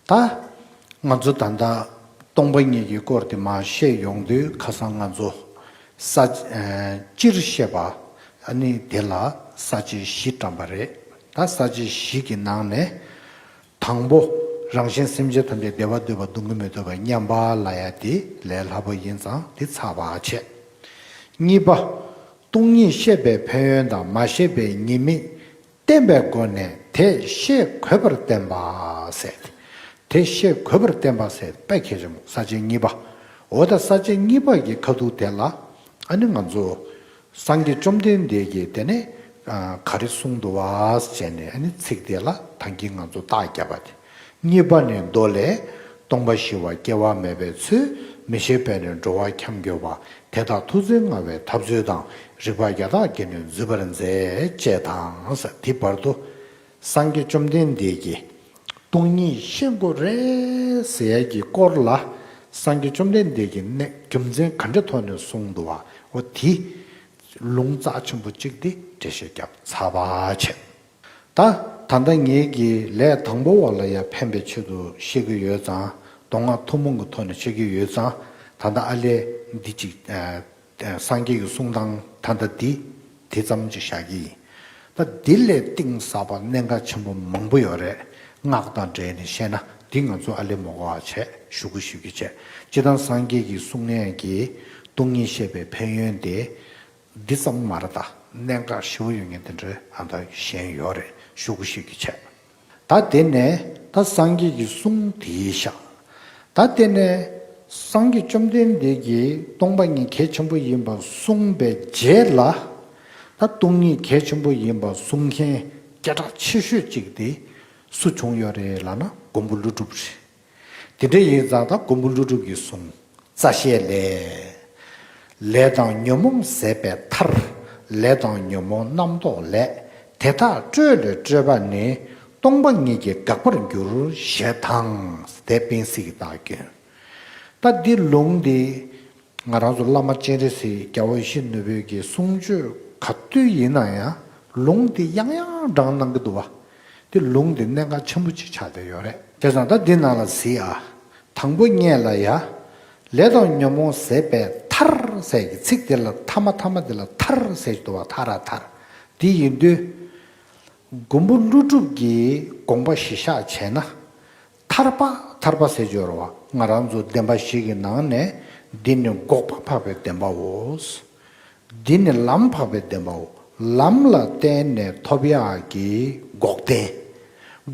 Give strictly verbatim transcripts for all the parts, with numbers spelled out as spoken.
ད་ང་ཚོ་ད་ལྟ་སྟོང་པ་ཉིད་ཀྱི་སྐོར་དེ་མར་བཤད་ཡོང་དུས། ཁ་སང་ང་ཚོ་ས་ཨ་སྤྱིར་བཤད་པ་ཨ་ནི་དེ་ལ་ས་བཅད་བཞི་བགྲངས་པ་རེད། ད་ས་བཅད་བཞི་གི་ནང་ནས། དང་པོ། རང་གཞན་སེམས་ཅན་ཐམས་ཅད་བདེ་བ་འདོད་པ་སྡུག་བསྔལ་མི་འདོད་པ་མཉམ་པ་ལབ་ཡ་དེ་ལས་སླ་པོ་ཡིན་ཙང་དེ་ཚར་བ་བྱས། གཉིས་པ། སྟོང་ཉིད་ཤེས་པའི་ཕན་ཡོན་དང་མ་ཤེས་པའི་ཉེས་དམིགས་བསྟན་པའི་སྒོ་ནས་དེ་ཤེས་དགོས་པར་བསྟན་པ་ཟེར། དེ་ཤེས་དགོས་པར་བསྟན་པ་ཟེར་དཔེ་གལ་ཆེན་པོ། ས་བཅད་གཉིས་པ། འོ་ད་ས་བཅད་གཉིས་པ་གི་ཁ་ཐུག་དེ་ལ་ཨ་ནི་ང་ཚོ། སངས་རྒྱས་བཅོམ་ལྡན་འདས་ཀྱིས་དེ་ནས་ཨ་ག་རེ་གསུངས་འདུག་བ་བྱས་ནས། ཨ་ནི་ཚིག་དེ་ལ་ད་གིན་ང་ཚོ་རྟགས་བརྒྱབ་པ་དེ། གཉིས་པ་ནི་མདོ་ལས། སྟོང་པ་ཞི་བ་སྐྱེ་བ་མེད་པའི་ཚུལ། མི་ཤེས་པས་ནི་འགྲོ་བ་འཁྱམས་འགྱུར་བ། དེ་དག་ཐུགས་བརྩེ་མངའ་བའི་ཐབས་ཚུལ་དང་། རིགས་པ་བརྒྱ་དག་གིས་ནི་འཛུད་པར་མཛད། ཅེས་དང་། དེ་བར་དུ་སངས་རྒྱས་བཅོམ་ལྡན་འདས་ཀྱིས། སྟོང་ཉིད་ཤེས་དགོས་རེད་ཟེར་ཡ་གི་སྐོར་ལ། སངས་རྒྱས་བཅོམ་ལྡན་འདས་ཀྱིས་གནད་རྒྱུ་མཚན་ག་འདྲའི་ཐོག་ནས་གསུངས་འདུག་བ། འོ་དེ་ལུང་རྩ་ཆེན་པོ་གཅིག་དེ་འགྲེལ་བཤད་བརྒྱབ་ཚར་བ་བྱས། ད་ད་ལྟ་ངེད་ཀྱི་ལས་དང་པོ་བ་ལ་ཡ་ཕན་པའི་ཆེད་དུ་བཤད་ཀྱི་ཡོད་ཙང་། མདོ་སྔགས་ཐུན་མོང་གི་ཐོག་ནས་བཤད་ཀྱི་ཡོད་ཙང་། ད་ལྟ་ཨ་ལས་འདི་གཅིག་ཨ། སངས་རྒྱས་ཀྱི་གསུང་སྟངས་ད་ལྟ་འདི་དེ་ཙམ་ཅིག་བཞག་གི་ཡིན། ད་འདི་ལས་གཏིང་ཟབ་པ་གནད་འགག་ཆེན་པོ་མང་པོ་ཡོད་རེད། སྔགས་དང་འབྲེལ་ནས་བཤད་ན་འདི་ང་ཚོ་ཨ་ལས་མ་གོ་བ་བྱས་ཞུ་གི་ཞུ་གི་བྱས། སྤྱིར་བཏང་སངས་རྒྱས་ཀྱིས་གསུང་མཁན་གྱི་སྟོང་ཉིད་ཤེས་པའི་ཕན་ཡོན་དེ་འདི་ཙམ་མ་རེད། ད་གནད་འགག་ཞེ་པོ་ཡོད་མཁན་དེ་འདྲ་ཨ་ད་གཞན་ཡོད་རེད། ཞུ་གི་ཞུ་གི་བྱས། ད་དེ་ནས་ད་སངས་རྒྱས་ཀྱི་གསུང་དེ་བཞག་ད་དེ་ནས་སངས་རྒྱས་བཅོམ་ལྡན་འདས་ཀྱིས་སྟོང་པ་ཉིད་གལ་ཆེན་པོ་ཡིན་པ་གསུངས་པའི་རྗེས་ལ། ད་སྟོང་ཉིད་གལ་ཆེན་པོ་ཡིན་པ་གསུང་མཁན་སྐད་གྲགས་ཆེ་ཤོས་གཅིག་དེ་སུ་བྱུང་ཡོད་རེད་ལབ་ན། མགོན་པོ་ཀླུ་སྒྲུབ་རེད། དེ་འདྲ་ཡིན་ཙང་ད་མགོན་པོ་ཀླུ་སྒྲུབ་ཀྱི་གསུང་རྩ་ཤེ་ལས། ལས་དང་ཉོན་མོངས་ཟད་པའི་མཐར། ལས་དང་ཉོན་མོངས་རྣམ་རྟོག་ལས། དེ་དག་སྤྲོས་ལས་སྤྲོས་པ་ནི། སྟོང་པ་ཉིད་ཀྱིས་འགག་པར་འགྱུར། ཞེས་དང་། དེ་སྤེན་སྲིད་ཀྱི་རྟགས་ཀྱི། ད་འདི་ལུང་འདི་ང་རང་ཚོ་བླ་མ་སྤྱན་རས་གཟིགས་རྒྱལ་བ་ཡིད་བཞིན་ནོར་བུའི་གི་གསུང་ཆོས་ག་དུས་ཡིན་ན་ཡང་ལུང་འདི་ཡང་ཡང་བགྲང་གནང་གི་འདུག་བ། འདི་ལུང་འདི་གནད་འགག་ཆེན་པོ་ཅིག་ཆགས་བསྡད་ཡོད་རེད། བྱས་ཙང་ད་འདི་ནང་ལ་གཟིགས་ཨ། དང་པོ་ཉིད་ལ་ཡ། ལས་དང་ཉོན་མོངས་ཟད་པའི་མཐར་ཟེར་གྱི་ཚིག་དེ་ལ་མཐའ་མ་མཐའ་མ་དེ་ལ་མཐར་ཟེར་གྱི་འདུག་བ། མཐའ་ར་མཐར། དེ་ཡིན་དུས། མགོན་པོ་ཀླུ་སྒྲུབ་ཀྱི་དགོངས་པ་གཞི་བཞག་བྱས་ན། ཐར་པ་ཐར་པ་ཟེར་གྱི་ཡོད་རེད་བ། ང་རང་ཚོ་བདེན་པ་བཞི་གི་ནང་ནས་འདི་ནི་འགོག་པ་འཕགས་པའི་བདེན་པའོ། འདི་ནི་ལམ་འཕགས་པའི་བདེན་པའོ། ལམ་ལ་བརྟེན་ནས་ཐོབ་ཡག་གི་འགོག་བདེན།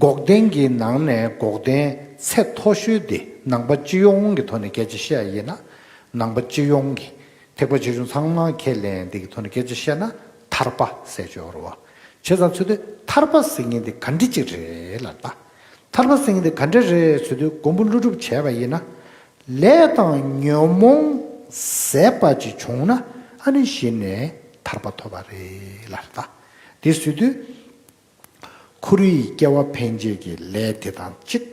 འགོག་བདེན་གྱི་ནང་ནས་འགོག་བདེན་ཚད་མཐོ་ཤོས་དེ་ནང་པ་སྤྱི་ཡོངས་ཀྱི་ཐོག་ནས་སྐད་ཆ་བཤད་ཡ་ཡིན་ན། ནང་པ་སྤྱི་ཡོངས་ཀྱི་ཐེག་པ་ཆེ་ཆུང་ཚང་མ་ཁས་ལེན་འདི་གི་ཐོག་ནས་སྐད་ཆ་བཤད་ན་ཐར་པ་ཟེར་གྱི་ཡོད་རེད་བ། བྱས་ཙང་ཚུལ་དེ་ཐར་པ་ཟེར་མཁན་དེ་ག་འདྲ་ཅིག་རེད་ལབ་ད། ཐར་པ་ཟེར་མཁན་དེ་ག་འདྲ་རེད་ཟེར་དུས། མགོན་པོ་ཀླུ་སྒྲུབ་བྱས་པ་ཡིན་ན། ལས་དང་ཉོན་མོངས་ཟད་པ་ཅིག་བྱུང་ན་ཨ་ནི་གཞི་ནས་ཐར་པ་ཐོབ་པ་རེད་ལབ་ད། དེ་ཟེར་དུས། ཁོ་རའི་སྐྱེ་བ་ཕན་ཆད་ཀྱི་ལས་དེ་དང་གཅིག་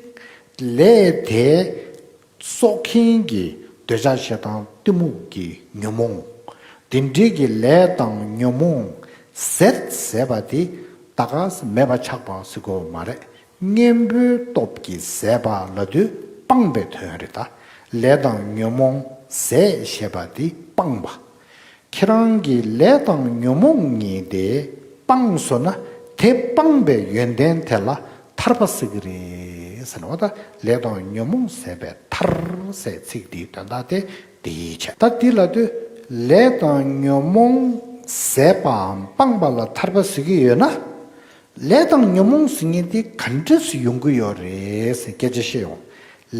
ལས་དེ་གསོག་མཁན་གྱི་འདོད་ཆགས་ཞེ་སྡང་གཏི་མུག་གི་ཉོན་མོངས། དེ་འདྲའི་གི་ལས་དང་ཉོན་མོངས་ཟད་ཟད་པ་དེ་ད་ག་ས་མེད་པ་ཆགས་པ་ཟེར་དགོས་པ་མ་རེད། གཉེན་པོའི་སྟོབས་ཀྱིས་ཟད་པ་ལབ་དུས་སྤངས་པའི་དོན་རེད་ད། ལས་དང་ཉོན་མོངས་ཟད་ཞེས་པ་དེ་སྤངས་པ། ཁྱེད་རང་གིས་ལས་དང་ཉོན་མོངས་གཉིས་དེ་སྤངས་སོང་ན། དེ་སྤངས་པའི་ཡོན་ཏན་དེ་ལ་ཐར་པ་ཟེར་གྱི་རེད་ཟེར་ན། འོ་ད་ལས་དང་ཉོན་མོངས་ཟད་པའི་མཐར་ཟེར་ཚིག་འདིའི་དོན་དག་དེ་འདི་ཡིན་བྱས། ད་འདི་ལ་དུས་ལས་དང་ཉོན་མོངས་ཟད་པའམ་སྤངས་པ་ལ་ཐར་པ་ཟེར་གྱི་ཡོད་ན། ལས་དང་ཉོན་མོངས་ཟེར་མཁན་དེ་ག་འདྲས་སུ་ཡོང་གི་ཡོད་རེད་ཟེར་སྐད་ཆ་བཤད་ཡོང་།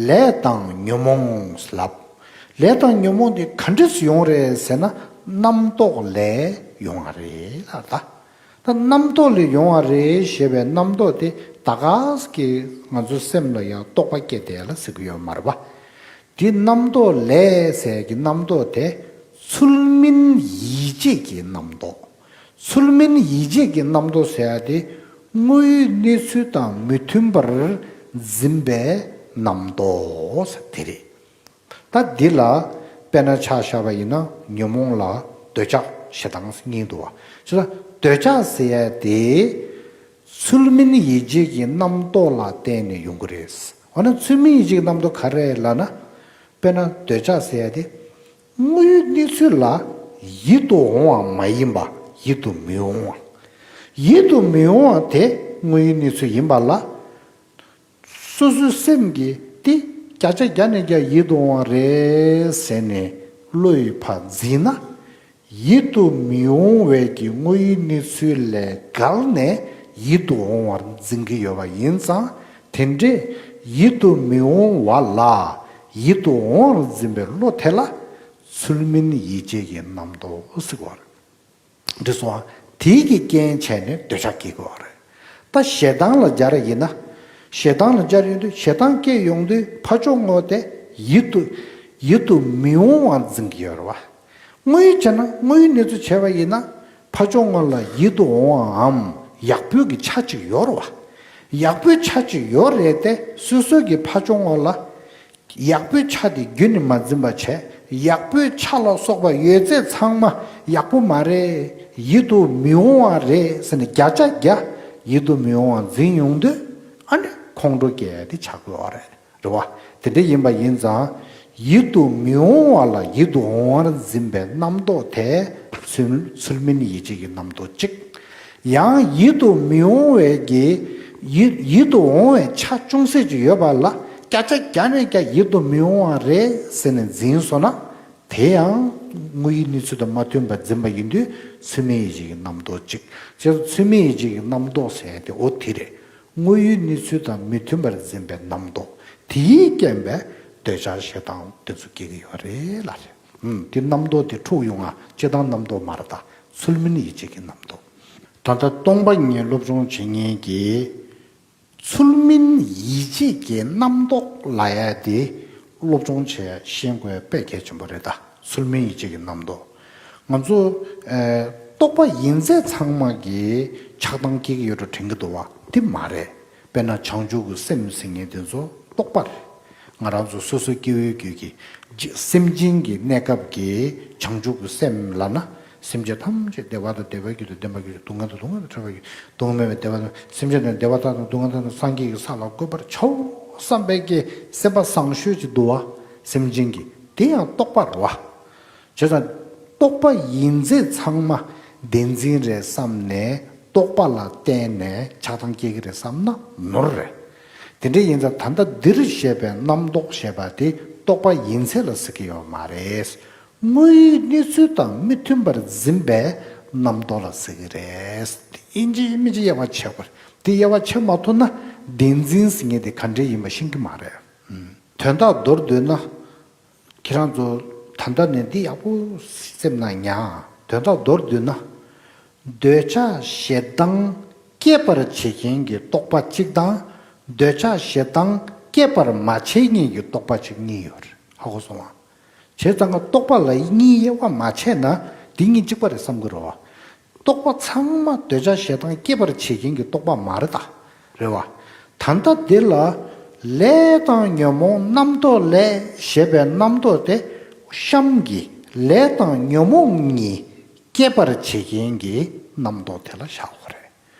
ལས་དང་ཉོན་མོངས་ལབ། ལས་དང་ཉོན་མོངས་དེ་ག་འདྲས་སུ་ཡོང་རེད་ཟེར་ན། རྣམ་རྟོག་ལས་ཡོང་བ་རེད་ལབ་ད། ད་རྣམ་རྟོག་ལས་ཡོང་བ་རེད་ཞེས་པའི་རྣམ་རྟོག་དེ་ད་ག་ས་གི་ང་ཚོའི་སེམས་ལ་ཡང་རྟོག་པ་སྐྱེས་བསྡད་ལ་ཟེར་གྱི་ཡོད་མ་རེད་པ། དེ་རྣམ་རྟོག་ལས་ཟེར་གྱི་རྣམ་རྟོག་དེ་ཚུལ་མིན་ཡིད་བྱེད་ཀྱི་རྣམ་རྟོག་ཚུལ་མིན་ཡིད་བྱེད་ཀྱི་རྣམ་རྟོག་ཟེར་ཡ་དེ་དངོས་ཡོད་གནས་ཚུལ་དང་མི་མཐུན་པར་འཛིན་པའི་རྣམ་རྟོག་ཟེར་དེ་རེད། ད་འདི་ལ་དཔེར་ན་ཆ་བཞག་པ་ཡིན་ན། ཉོན་མོངས་ལ་འདོད་ཆགས་ཞེ་སྡང་གཉིས་འདུག་བ། བྱས་ཙང་འདོད་ཆགས་ཟེར་ཡ་དེ་ཚུལ་མིན་ཡིད་བྱེད་ཀྱི་རྣམ་རྟོག་ལ་བརྟེན་ནས་ཡོང་གི་རེད། འོ་ན་ཚུལ་མིན་ཡིད་བྱེད་ཀྱི་རྣམ་རྟོག་ག་རེ་ལབ་ན། དཔེར་ན་འདོད་ཆགས་ཟེར་ཡ་དེ། དངོས་ཡོད་གནས་ཚུལ་ལ་ཡིད་དུ་འོང་བ་མ་ཡིན་པ། ཡིད་དུ་མི་འོང་བ། ཡིད་དུ་མི་འོང་བ་དེ་དངོས་ཡོད་གནས་ཚུལ་ཡིན་པ་ལ། སོ་སོའི་སེམས་ཀྱིས་དེ་བརྒྱ་ཆ་བརྒྱ་ནས་བརྒྱ་ཡིད་དུ་འོང་བ་རེད་ཟེར་ནས་བློ་ཡིས་ཕར་འཛིན་ན། ཡིད་དུ་མི་འོང་བའི་གི་དངོས་ཡོད་གནས་ཚུལ་ལས་བརྒལ་ནས་ཡིད་དུ་འོང་བར་འཛིན་གྱི་ཡོད་པ་ཡིན་ཙང་། དེ་འདྲས་ཡིད་དུ་མི་འོང་བ་ལ་ཡིད་དུ་འོང་བར་འཛིན་པའི་བློ་དེ་ལ་ཚུལ་མིན་ཡིད་བྱེད་ཀྱི་རྣམ་རྟོག་ཟེར་བ་རེད། འགྲིག་སོང་ཨ། དེའི་གི་རྐྱེན་བྱས་ནས་འདོད་ཆགས་སྐྱེ་དགོས་པ་རེད། ད་ཞེ་སྡང་ལ་སྦྱར་ཡིན་ན། ཞེ་སྡང་ལ་སྦྱར་ཡོང་དུས་ཞེ་སྡང་སྐྱེ་ཡོང་དུས་ཕར་ཕྱོགས་ངོས་དེ་ཡིད་དུ་ཡིད་དུ་མི་འོང་བ་འཛིན་གྱི་ཡོད་རེད་བ། དངོས་ཡོད་བྱས་ན་དངོས་ཡོད་གནས་ཚུལ་བྱས་པ་ཡིན་ན་ཕར་ཕྱོགས་ངོས་ལ་ཡིད་དུ་འོང་བའམ་ཡག་པོའི་གི་ཆ་གཅིག་ཡོད་རེད་བ། ཡག་པོའི་ཆ་གཅིག་ཡོད་རེད་དེ་སོ་སོའི་གི་ཕར་ཕྱོགས་ངོས་ལ། ཡག་པོའི་ཆ་དེ་རྒྱུན་ནས་མ་འཛིན་པ་བྱས། ཡག་པོའི་ཆ་ལ་སོགས་པ་ཡོད་ཚད་ཚང་མ་ཡག་པོ་མ་རེད། ཡིད་དུ་མི་འོང་བ་རེད་ཟེར་ནས་བརྒྱ་ཆ་བརྒྱ་ཡིད་དུ་མི་འོང་བ་འཛིན་ཡོང་དུས། ཨ་ནི་ཁོང་ཁྲོ་སྐྱེ་ཡ་དེ་ཆགས་དགོས་པ་རེད། རེད་བ། དེ་འདྲ་ཡིན་པ་ཡིན་ཙང་། ཡིད་དུ་མི་འོང་བ་ལ་ཡིད་དུ་འོང་བར་འཛིན་པའི་རྣམ་རྟོག་དེ་ཚུལ་ཚུལ་མིན་ཡིད་བྱེད་ཀྱི་རྣམ་རྟོག་གཅིག། ཡང་ཡིད་དུ་མི་འོང་བའི་གི་ཡིད་ཡིད་དུ་འོང་བའི་ཆ་ཅུང་ཟད་ཅིག་ཡོད་པ་ལ་བརྒྱ་ཆ་བརྒྱ་ནས་བརྒྱ་ཡིད་དུ་མི་འོང་བ་རེད་ཟེར་ནས་འཛིན་སོང་ན། དེ་ཡང་དངོས་ཡོད་གནས་ཚུལ་དང་མ་མཐུན་པར་འཛིན་པ་ཡིན་དུས་ཚུལ་མིན་ཡིད་བྱེད་ཀྱི་རྣམ་རྟོག་གཅིག། བྱས་ཙང་ཚུལ་མིན་ཡིད་བྱེད་ཀྱི་རྣམ་རྟོག་ཟེར་ཡ་དེ་འོ་དེ་རེད། དངོས་ཡོད་གནས་ཚུལ་དང་མི་མཐུན་པར་འཛིན་པའི་རྣམ་རྟོག་དེའི་རྐྱེན་པས་འདོད་ཆགས་ཞེ་སྡང་དེ་ཚོ་སྐྱེ་གི་ཡོད་རེད་ལ་རེད། ཨུམ། དེ་རྣམ་རྟོག་དེ་འཁྲུག་ཡོང་ང་སྤྱིར་བཏང་རྣམ་རྟོག་མ་རེད་ད། ཚུལ་མིན་ཡིད་བྱེད་ཀྱི་རྣམ་རྟོག། ད་ལྟ་སྟོང་པ་ཉིད་སློབ་སྦྱོང་བྱེད་མཁན་གྱི་ཚུལ་མིན་ཡིད་བྱེད་ཀྱི་རྣམ་རྟོག་ལབ་ཡ་དེ་སློབ་སྦྱོང་བྱས་ཤེས་དགོས་དཔེ་གལ་ཆེན་པོ་རེད་ད། ཚུལ་མིན་ཡིད་བྱེད་ཀྱི་རྣམ་རྟོག། ང་ཚོ་ཨེ། རྟོག་པ་ཡིན་ཚད་ཚང་མ་གི་ཆགས་སྡང་སྐྱེ་གི་ཡོད་འགྲོ་དྲན་གི་འདུག་བ། དེ་མ་རེད། དཔེར་ན་བྱང་ཆུབ་ཀྱི་སེམས་ཟེར་མཁན་དེ་ཚོ་རྟོག་པ་རེད། ང་རང་ཚོ་སོ་སོའི་སྐྱེ་བོའི་རྒྱུད་ཀྱི་སེམས་ཅན་གྱི་གནས་སྐབས་ཀྱི་བྱང་ཆུབ་ཀྱི་སེམས་ལབ་ན། སེམས་ཅན་ཐམས་ཅད་བདེ་བ་དང་བདེ་བའི་རྒྱུ་དང་བདེན་པར་གྱུར་ཅིང་། སྡུག་བསྔལ་དང་སྡུག་བསྔལ་དང་བྲལ་བའི་རྒྱུ། སྡུག་བསྔལ་མེད་པའི་བདེ་བ་དང་། སེམས་ཅན་རྣམས་བདེ་བ་དང་སྡུག་བསྔལ་དང་སངས་རྒྱས་ཀྱི་ས་ལ་འགོད་པར་བྱའོ་བསམ་པའི་གི་སེམས་པ་བཟང་ཤོས་ཅིག་འདུག་བ། སེམས་ཅན་གྱི་དེ་ཡང་རྟོག་པ་རེད་བ། བྱས་ཙང་རྟོག་པ་ཡིན་ཚད་ཚང་མ་བདེན་འཛིན་རེད་བསམ་ནས་རྟོག་པ་ལ་བརྟེན་ནས་ཆགས་སྡང་སྐྱེ་གི་རེད་བསམ་ན་ནོར་རེད། དེ་འདྲ་ཡིན་ཙང་ད་ལྟ་འདིར་བཤད་པའི་རྣམ་རྟོག་ཞེས་པ་དེ་རྟོག་པ་ཡིན་ཚད་ལ་ཟེར་གི་ཡོད་མ་རེད། དངོས་ཡོད་གནས་ཚུལ་དང་མི་མཐུན་པར་འཛིན་པའི་རྣམ་རྟོག་ལ་ཟེར་གི་རེད། ཨིན་ཇི་ཡིན་མིན་ཅི་དབྱེ་བ་ཕྱེ་དགོས་རེད། དེ་དབྱེ་བ་ཕྱེ་མ་ཐུབ་ན་བདེན་འཛིན་ཟེར་མཁན་དེ་ག་འདྲས་ཡིན་པ་ཤེས་ཀྱི་མ་རེད། དོན་དག་མདོར་བསྡུས་ན། ཁྱེད་རང་ཚོ་ད་ལྟ་ནས་འདི་ཡག་པོ་སེམས་ནང་ཉར། དོན་དག་མདོར་བསྡུས་ན། འདོད་ཆགས་ཞེ་སྡང་སྐྱེད་པར་བྱེད་མཁན་གྱི་རྟོག་པ་གཅིག་དང་། འདོད་ཆགས་ཞེ་སྡང་སྐྱེད་པར་མ་བྱེད་མཁན་གྱི་རྟོག་པ་གཅིག་གཉིས་ཡོད་རེད། ཧ་གོ་སོང་ང་། བྱས་ཙང་ཀ་རྟོག་པ་ལ་གཉིས་དབྱེ་བ་མ་ཕྱེ་ན་འདི་གཉིས་གཅིག་པ་རེད་བསམ་གི་རེད་བ། རྟོག་པ་ཚང་མ་འདོད་ཆགས་ཞེ་སྡང་སྐྱེད་པར་བྱེད་མཁན་གྱི་རྟོག་པ་མ་རེད་ད། རེད་བ། ད་ལྟ་འདི་ལ་ལས་དང་ཉོན་མོངས་རྣམ་རྟོག་ལས་ཞེས་པའི་རྣམ་རྟོག་དེ་གཤམ་གྱི་ལས་དང་ཉོན་མོངས་གཉིས་སྐྱེད་པར་བྱེད་མཁན་གྱི་རྣམ་རྟོག་དེ་ལ་བཞག་དགོས་རེད།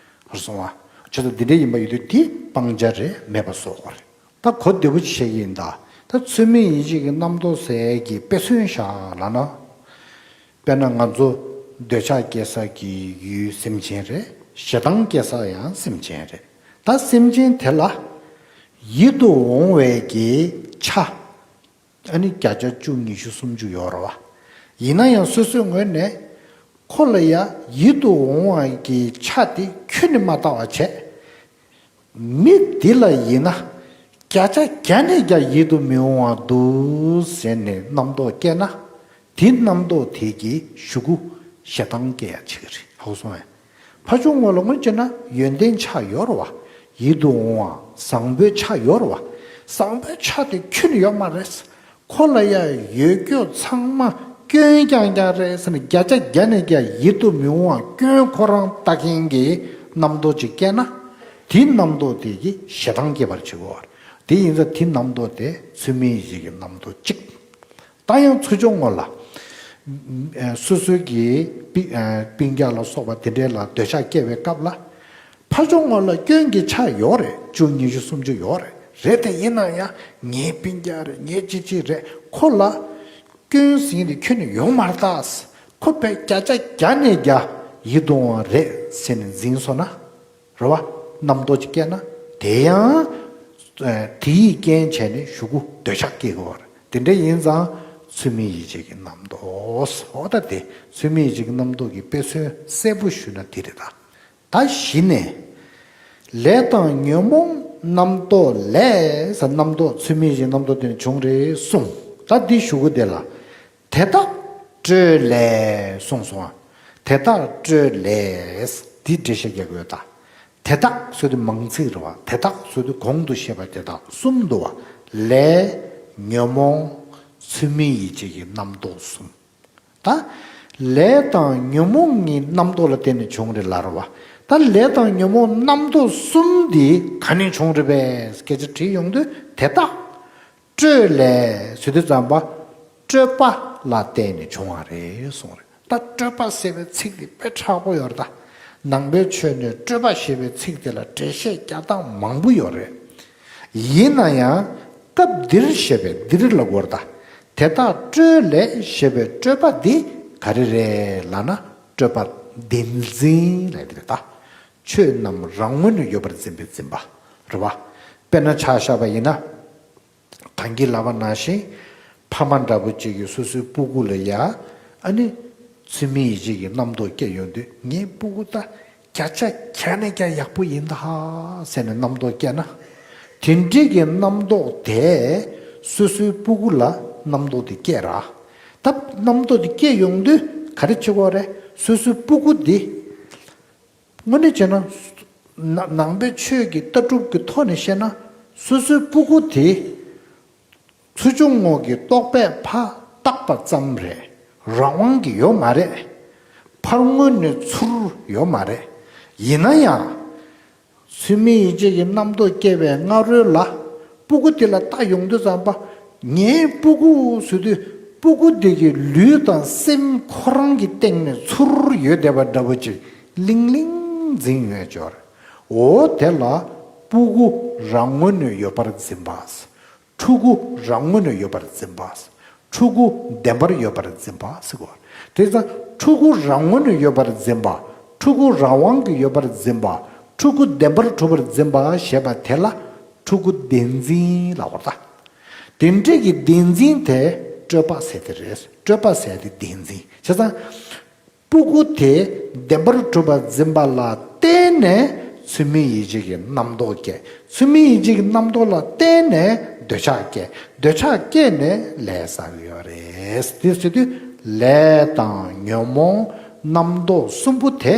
ཧར་སོང་བ། ཆོས་དང་འདི་འདྲ་ཡིན་པ་ཡོད་དུས་དེ་སྤང་བྱ་རེད་མེད་པ་བཟོ་དགོས་རེད། ད་གོ་བདེ་པོ་ཅིག་བཤད་ཀྱི་ཡིན་ད། ད་ཚུལ་མིན་ཡིད་བྱེད་ཀྱི་རྣམ་རྟོག་ཟེར་གྱི་དཔེ་མཚོན་བཞག་ལབ་ན། དཔེར་ན་ང་ཚོ་འདོད་ཆགས་སྐྱེ་ས་ཀྱི་ཡུལ་སེམས་ཅན་རེད། ཞེ་སྡང་སྐྱེ་ས་ཡང་སེམས་ཅན་རེད། ད་སེམས་ཅན་དེ་ལ་ཡིད་དུ་འོང་བའི་གི་ཆ། ཨ་ནི་བརྒྱ་ཆ་བཅུ་ཉི་ཤུ་སུམ་ཅུ་ཡོད་རེད་བ། ཡིན་ན་ཡང་སོ་སོའི་ངོས་ནས་ཁོ་ལ་ཡ་ཡིད་དུ་འོང་བ་གི་ཆ་དེ་ཁྱོན་ནས་མ་ལྟ་བ་བྱས། མི་འདི་ལ་ཡིན་ན་བརྒྱ་ཆ་བརྒྱ་ནས་བརྒྱ་ཡིད་དུ་མི་འོང་བ་འདུག་ཟེར་ནས་རྣམ་རྟོག་སྐྱེས་ན། དེ་རྣམ་རྟོག་དེ་གི་གཞུག་གུ་ཞེ་སྡང་སྐྱེ་ཡ་ཆེ་གི་རེད། ཧ་གོ་སོང་ངས། ཕར་ཕྱོགས་ངོས་ལ་ངོས་བྱས་ན་ཡོན་ཏན་ཆ་ཡོད་རེད་བ། ཡིད་དུ་འོང་བ་བཟང་པོའི་ཆ་ཡོད་རེད་བ། བཟང་པོའི་ཆ་དེ་ཁྱོན་ནས་ཡོད་མ་རེད། ཁོ་ལ་ཡ་ཡོད་རྒྱུ་ཚང་མ་སྐྱོན་རྐྱང་རྐྱང་རེད་ཟེར་ནས་བརྒྱ་ཆ་བརྒྱ་ནས་བརྒྱ་ཡིད་དུ་མི་འོང་བ་སྐྱོན་ཁོ་རང་ལྟ་མཁན་གྱི་རྣམ་རྟོག་ཅིག་སྐྱེས་ན། དེའི་རྣམ་རྟོག་དེ་གིས་ཞེ་སྡང་སྐྱེད་པར་བྱེད་དགོས། དེ་ཡིན་ཙང་དེའི་རྣམ་རྟོག་དེ་ཚུལ་མིན་ཡིད་བྱེད་ཀྱི་རྣམ་རྟོག་གཅིག། ད་ཡང་ཚུར་ཕྱོགས་ངོས་ལ། ཨ། སོ་སོའི་གི་པི་ཨ། སྤུན་ཀྱག་ལ་སོགས་པ་དེ་འདྲའི་ལ་འདོད་ཆགས་སྐྱེ་བའི་སྐབས་ལ། ཕར་ཕྱོགས་ངོས་ལ་སྐྱོན་གྱི་ཆ་ཡོད་རེད། བཅུ་ཉི་ཤུ་སུམ་ཅུ་ཡོད་རེད། རེད་དེ། ཡིན་ན་ཡང་ངའི་སྤུན་ཀྱག་རེད། ངའི་ཅི་ཅི་རེད། ཁོ་ལ་སྐྱོན་ཟིན་དེ་ཁྱོན་ནས་ཡོང་མ་རེད་ད། ཁོ་དཔེ་བརྒྱ་ཆ་བརྒྱ་ནས་བརྒྱ་ཡིད་དུ་འོང་བ་རེད་ཟེར་ནས་འཛིན་སོང་ན། རེད་བ། རྣམ་རྟོག་ཅིག་སྐྱེས་ན། དེ་ཡང་དེ་ཡི་རྐྱེན་བྱས་ནས་གཞུག་གུ་འདོད་ཆགས་སྐྱེ་དགོས་པ་རེད། དེ་འདྲ་ཡིན་ཙང་ཚུལ་མིན་ཡིད་བྱེད་ཀྱི་རྣམ་རྟོག་སོགས། ད་དེ་ཚུལ་མིན་ཡིད་བྱེད་ཀྱི་རྣམ་རྟོག་གི་དཔེ་མཚོན་གསལ་པོ་ཞུས་ན་དེ་རེད་ད། ད་གཞི་ནས། ལས་དང་ཉོན་མོངས་རྣམ་རྟོག་ལས། རྣམ་རྟོག་ཚུལ་མིན་ཡིད་བྱེད་རྣམ་རྟོག་དེ་ནས་བྱུང་རེད་གསུངས། ད་འདི་གཞུག་གུ་དེ་ལ། དེ་དག་སྤྲོས་ལས་གསུངས་སོང་ང་། དེ་དག་སྤྲོས་ལས། འདི་འགྲེལ་བཤད་རྒྱག་གི་ཡོད་ད། དེ་དག་ཟེར་དུས་མང་ཚིག་རེད་བ། དེ་དག་ཟེར་དུས་གོང་དུ་བཤད་པ་དེ་དག་གསུམ་འདུག་བ། ལས། ཉོན་མོངས། ཚུལ་མིན་ཡིད་བྱེད་ཀྱི་རྣམ་རྟོག་གསུམ། ད་ལས་དང་ཉོན་མོངས་གཉིས་རྣམ་རྟོག་ལ་བརྟེན་ནས་བྱུང་རེད་ལབ་རེད་བ། ད་ལས་དང་ཉོན་མོངས་རྣམ་རྟོག་གསུམ་འདི་ག་ནས་བྱུང་རེད་པས་སྐད་ཆ་དྲིས་ཡོང་དུས། དེ་དག་སྤྲོས་ལས་ཟེར་དུས་ཙམ་པ། སྤྲོས་པ་ལ་བརྟེན་ནས་བྱུང་བ་རེད་གསུངས་རེད། ད་སྤྲོས་པ་ཟེར་བའི་ཚིག་འདི་དཔེ་མཁྲེགས་པོ་ཡོད་རེད་ད། ནང་པའི་ཆོས་ནས་སྤྲོས་པ་ཞེས་པའི་ཚིག་དེ་ལ་འགྲེལ་བཤད་རྒྱག་སྟངས་མང་པོ་ཡོད་རེད། ཡིན་ན་ཡང་སྐབས་འདིར་བཤད་པའི་འདིར་ལབ་དགོས་རེད་ད། དེ་དག་སྤྲོས་ལས་ཞེས་པའི་སྤྲོས་པ་འདི་ག་རེ་རེད་ལབ་ན། སྤྲོས་པ་བདེན་འཛིན་ལབ་དེ་རེད་ད། ཆོས་རྣམས་རང་ངོས་ནས་ཡོད་པར་འཛིན་པའི་འཛིན་པ་རེད་བ། དཔེར་ན་ཆ་བཞག་པ་ཡིན་ན། གང་གི་ལབ་པ་ནང་བཞིན། ཕ་མ་འདྲ་པོ་ཅིག་གིས་སོ་སོའི་སྤུ་གུ་ལ་ཡ། ཨ་ནི། ཚུལ་མིན་ཡིད་བྱེད་ཀྱི་རྣམ་རྟོག་སྐྱེ་ཡོང་དུས། ངའི་སྤུ་གུ་ད་བརྒྱ་ཆ་བརྒྱ་ནས་བརྒྱ་ཡག་པོ་ཡིན་ད་ཧ་ཟེར་ནས་རྣམ་རྟོག་སྐྱེས་ན། དེ་འདྲའི་གི་རྣམ་རྟོག་དེ་སོ་སོའི་སྤུ་གུ་ལ་རྣམ་རྟོག་དེ་སྐྱེ་ར། ད་རྣམ་རྟོག་དེ་སྐྱེ་ཡོང་དུས་ག་རེ་བྱེད་དགོས་རེད། སོ་སོའི་སྤུ་གུ་དེ། དངོས་གནས་བྱས་ན། ན་ནང་པའི་ཆོས་ཀྱི་ལྟ་གྲུབ་ཀྱི་ཐོག་ནས་བཤད་ན། སོ་སོའི་སྤུ་གུ་དེ། ཚུལ་བྱུང་ངོ་གི་རྟོག་པས་ཕར་བཏགས་པ་ཙམ་རེད། རང་དབང་གི་ཡོད་མ་རེད། ཕར་ངོས་ནས་ཚུར་ཡོད་མ་རེད། ཡིན་ན་ཡང་། ཚུལ་མིན་ཡིད་བྱེད་ཀྱི་རྣམ་རྟོག་སྐྱེ་བའི་སྔ་རོལ་ལ། སྤུ་གུ་དེ་ལ་ལྟ་ཡོང་དུས་ཙམ་པ། ངའི་སྤུ་གུ་ཟེར་དུས། སྤུ་གུ་དེ་གི་ལུས་དང་སེམས་ཁོ་རང་གི་སྟེང་ནས་ཚུར་ཡོད་བསྡད་པ་འདྲ་པོ་ཅིག་ལིང་ལིང་འཛིན་ཡོད་ཅོག་རེད། འོ་དེ་ལ་སྤུ་གུ་རང་ངོས་ནས་ཡོད་པར་འཛིན་པ། ཕྲུ་གུ་རང་ངོས་ནས་ཡོད་པར་འཛིན་པ། ཕྲུ་གུ་བདེན་པར་ཡོད་པར་འཛིན་པ་ཟེར་གོ། དེ་ཙང་ཕྲུ་གུ་རང་ངོས་ནས་ཡོད་པར་འཛིན་པ། ཕྲུ་གུ་རང་དབང་གིས་ཡོད་པར་འཛིན་པ། ཕྲུ་གུ་བདེན་པར་གྲུབ་པར་འཛིན་པ་ཞེས་པ་དེ་ལ་ཕྲུ་གུ་བདེན་འཛིན་ལབ་དགོས་རེད་ད། དེ་འདྲའི་གི་བདེན་འཛིན་དེ་སྤྲོས་པ་ཟེར་དེ་རེད། སྤྲོས་པ་ཟེར་དེ་བདེན་འཛིན་བྱས་ཙང་། སྤུ་གུ་དེ་བདེན་པར་གྲུབ་པར་འཛིན་པ་ལ་བརྟེན་ནས་ཚུལ་མིན་ཡིད་བྱེད་ཀྱི་རྣམ་རྟོག་སྐྱེ། ཚུལ་མིན་ཡིད་བྱེད་ཀྱི་རྣམ་རྟོག་ལ་བརྟེན་ནས་འདོད་ཆགས་སྐྱེ། འདོད་ཆགས་སྐྱེས་ནས་ལས་བསགས་ཡོད་རེད། དེ་ཟེར་དུས་ལས་དང་ཉོན་མོངས་རྣམ་རྟོག་གསུམ་པོ་དེ་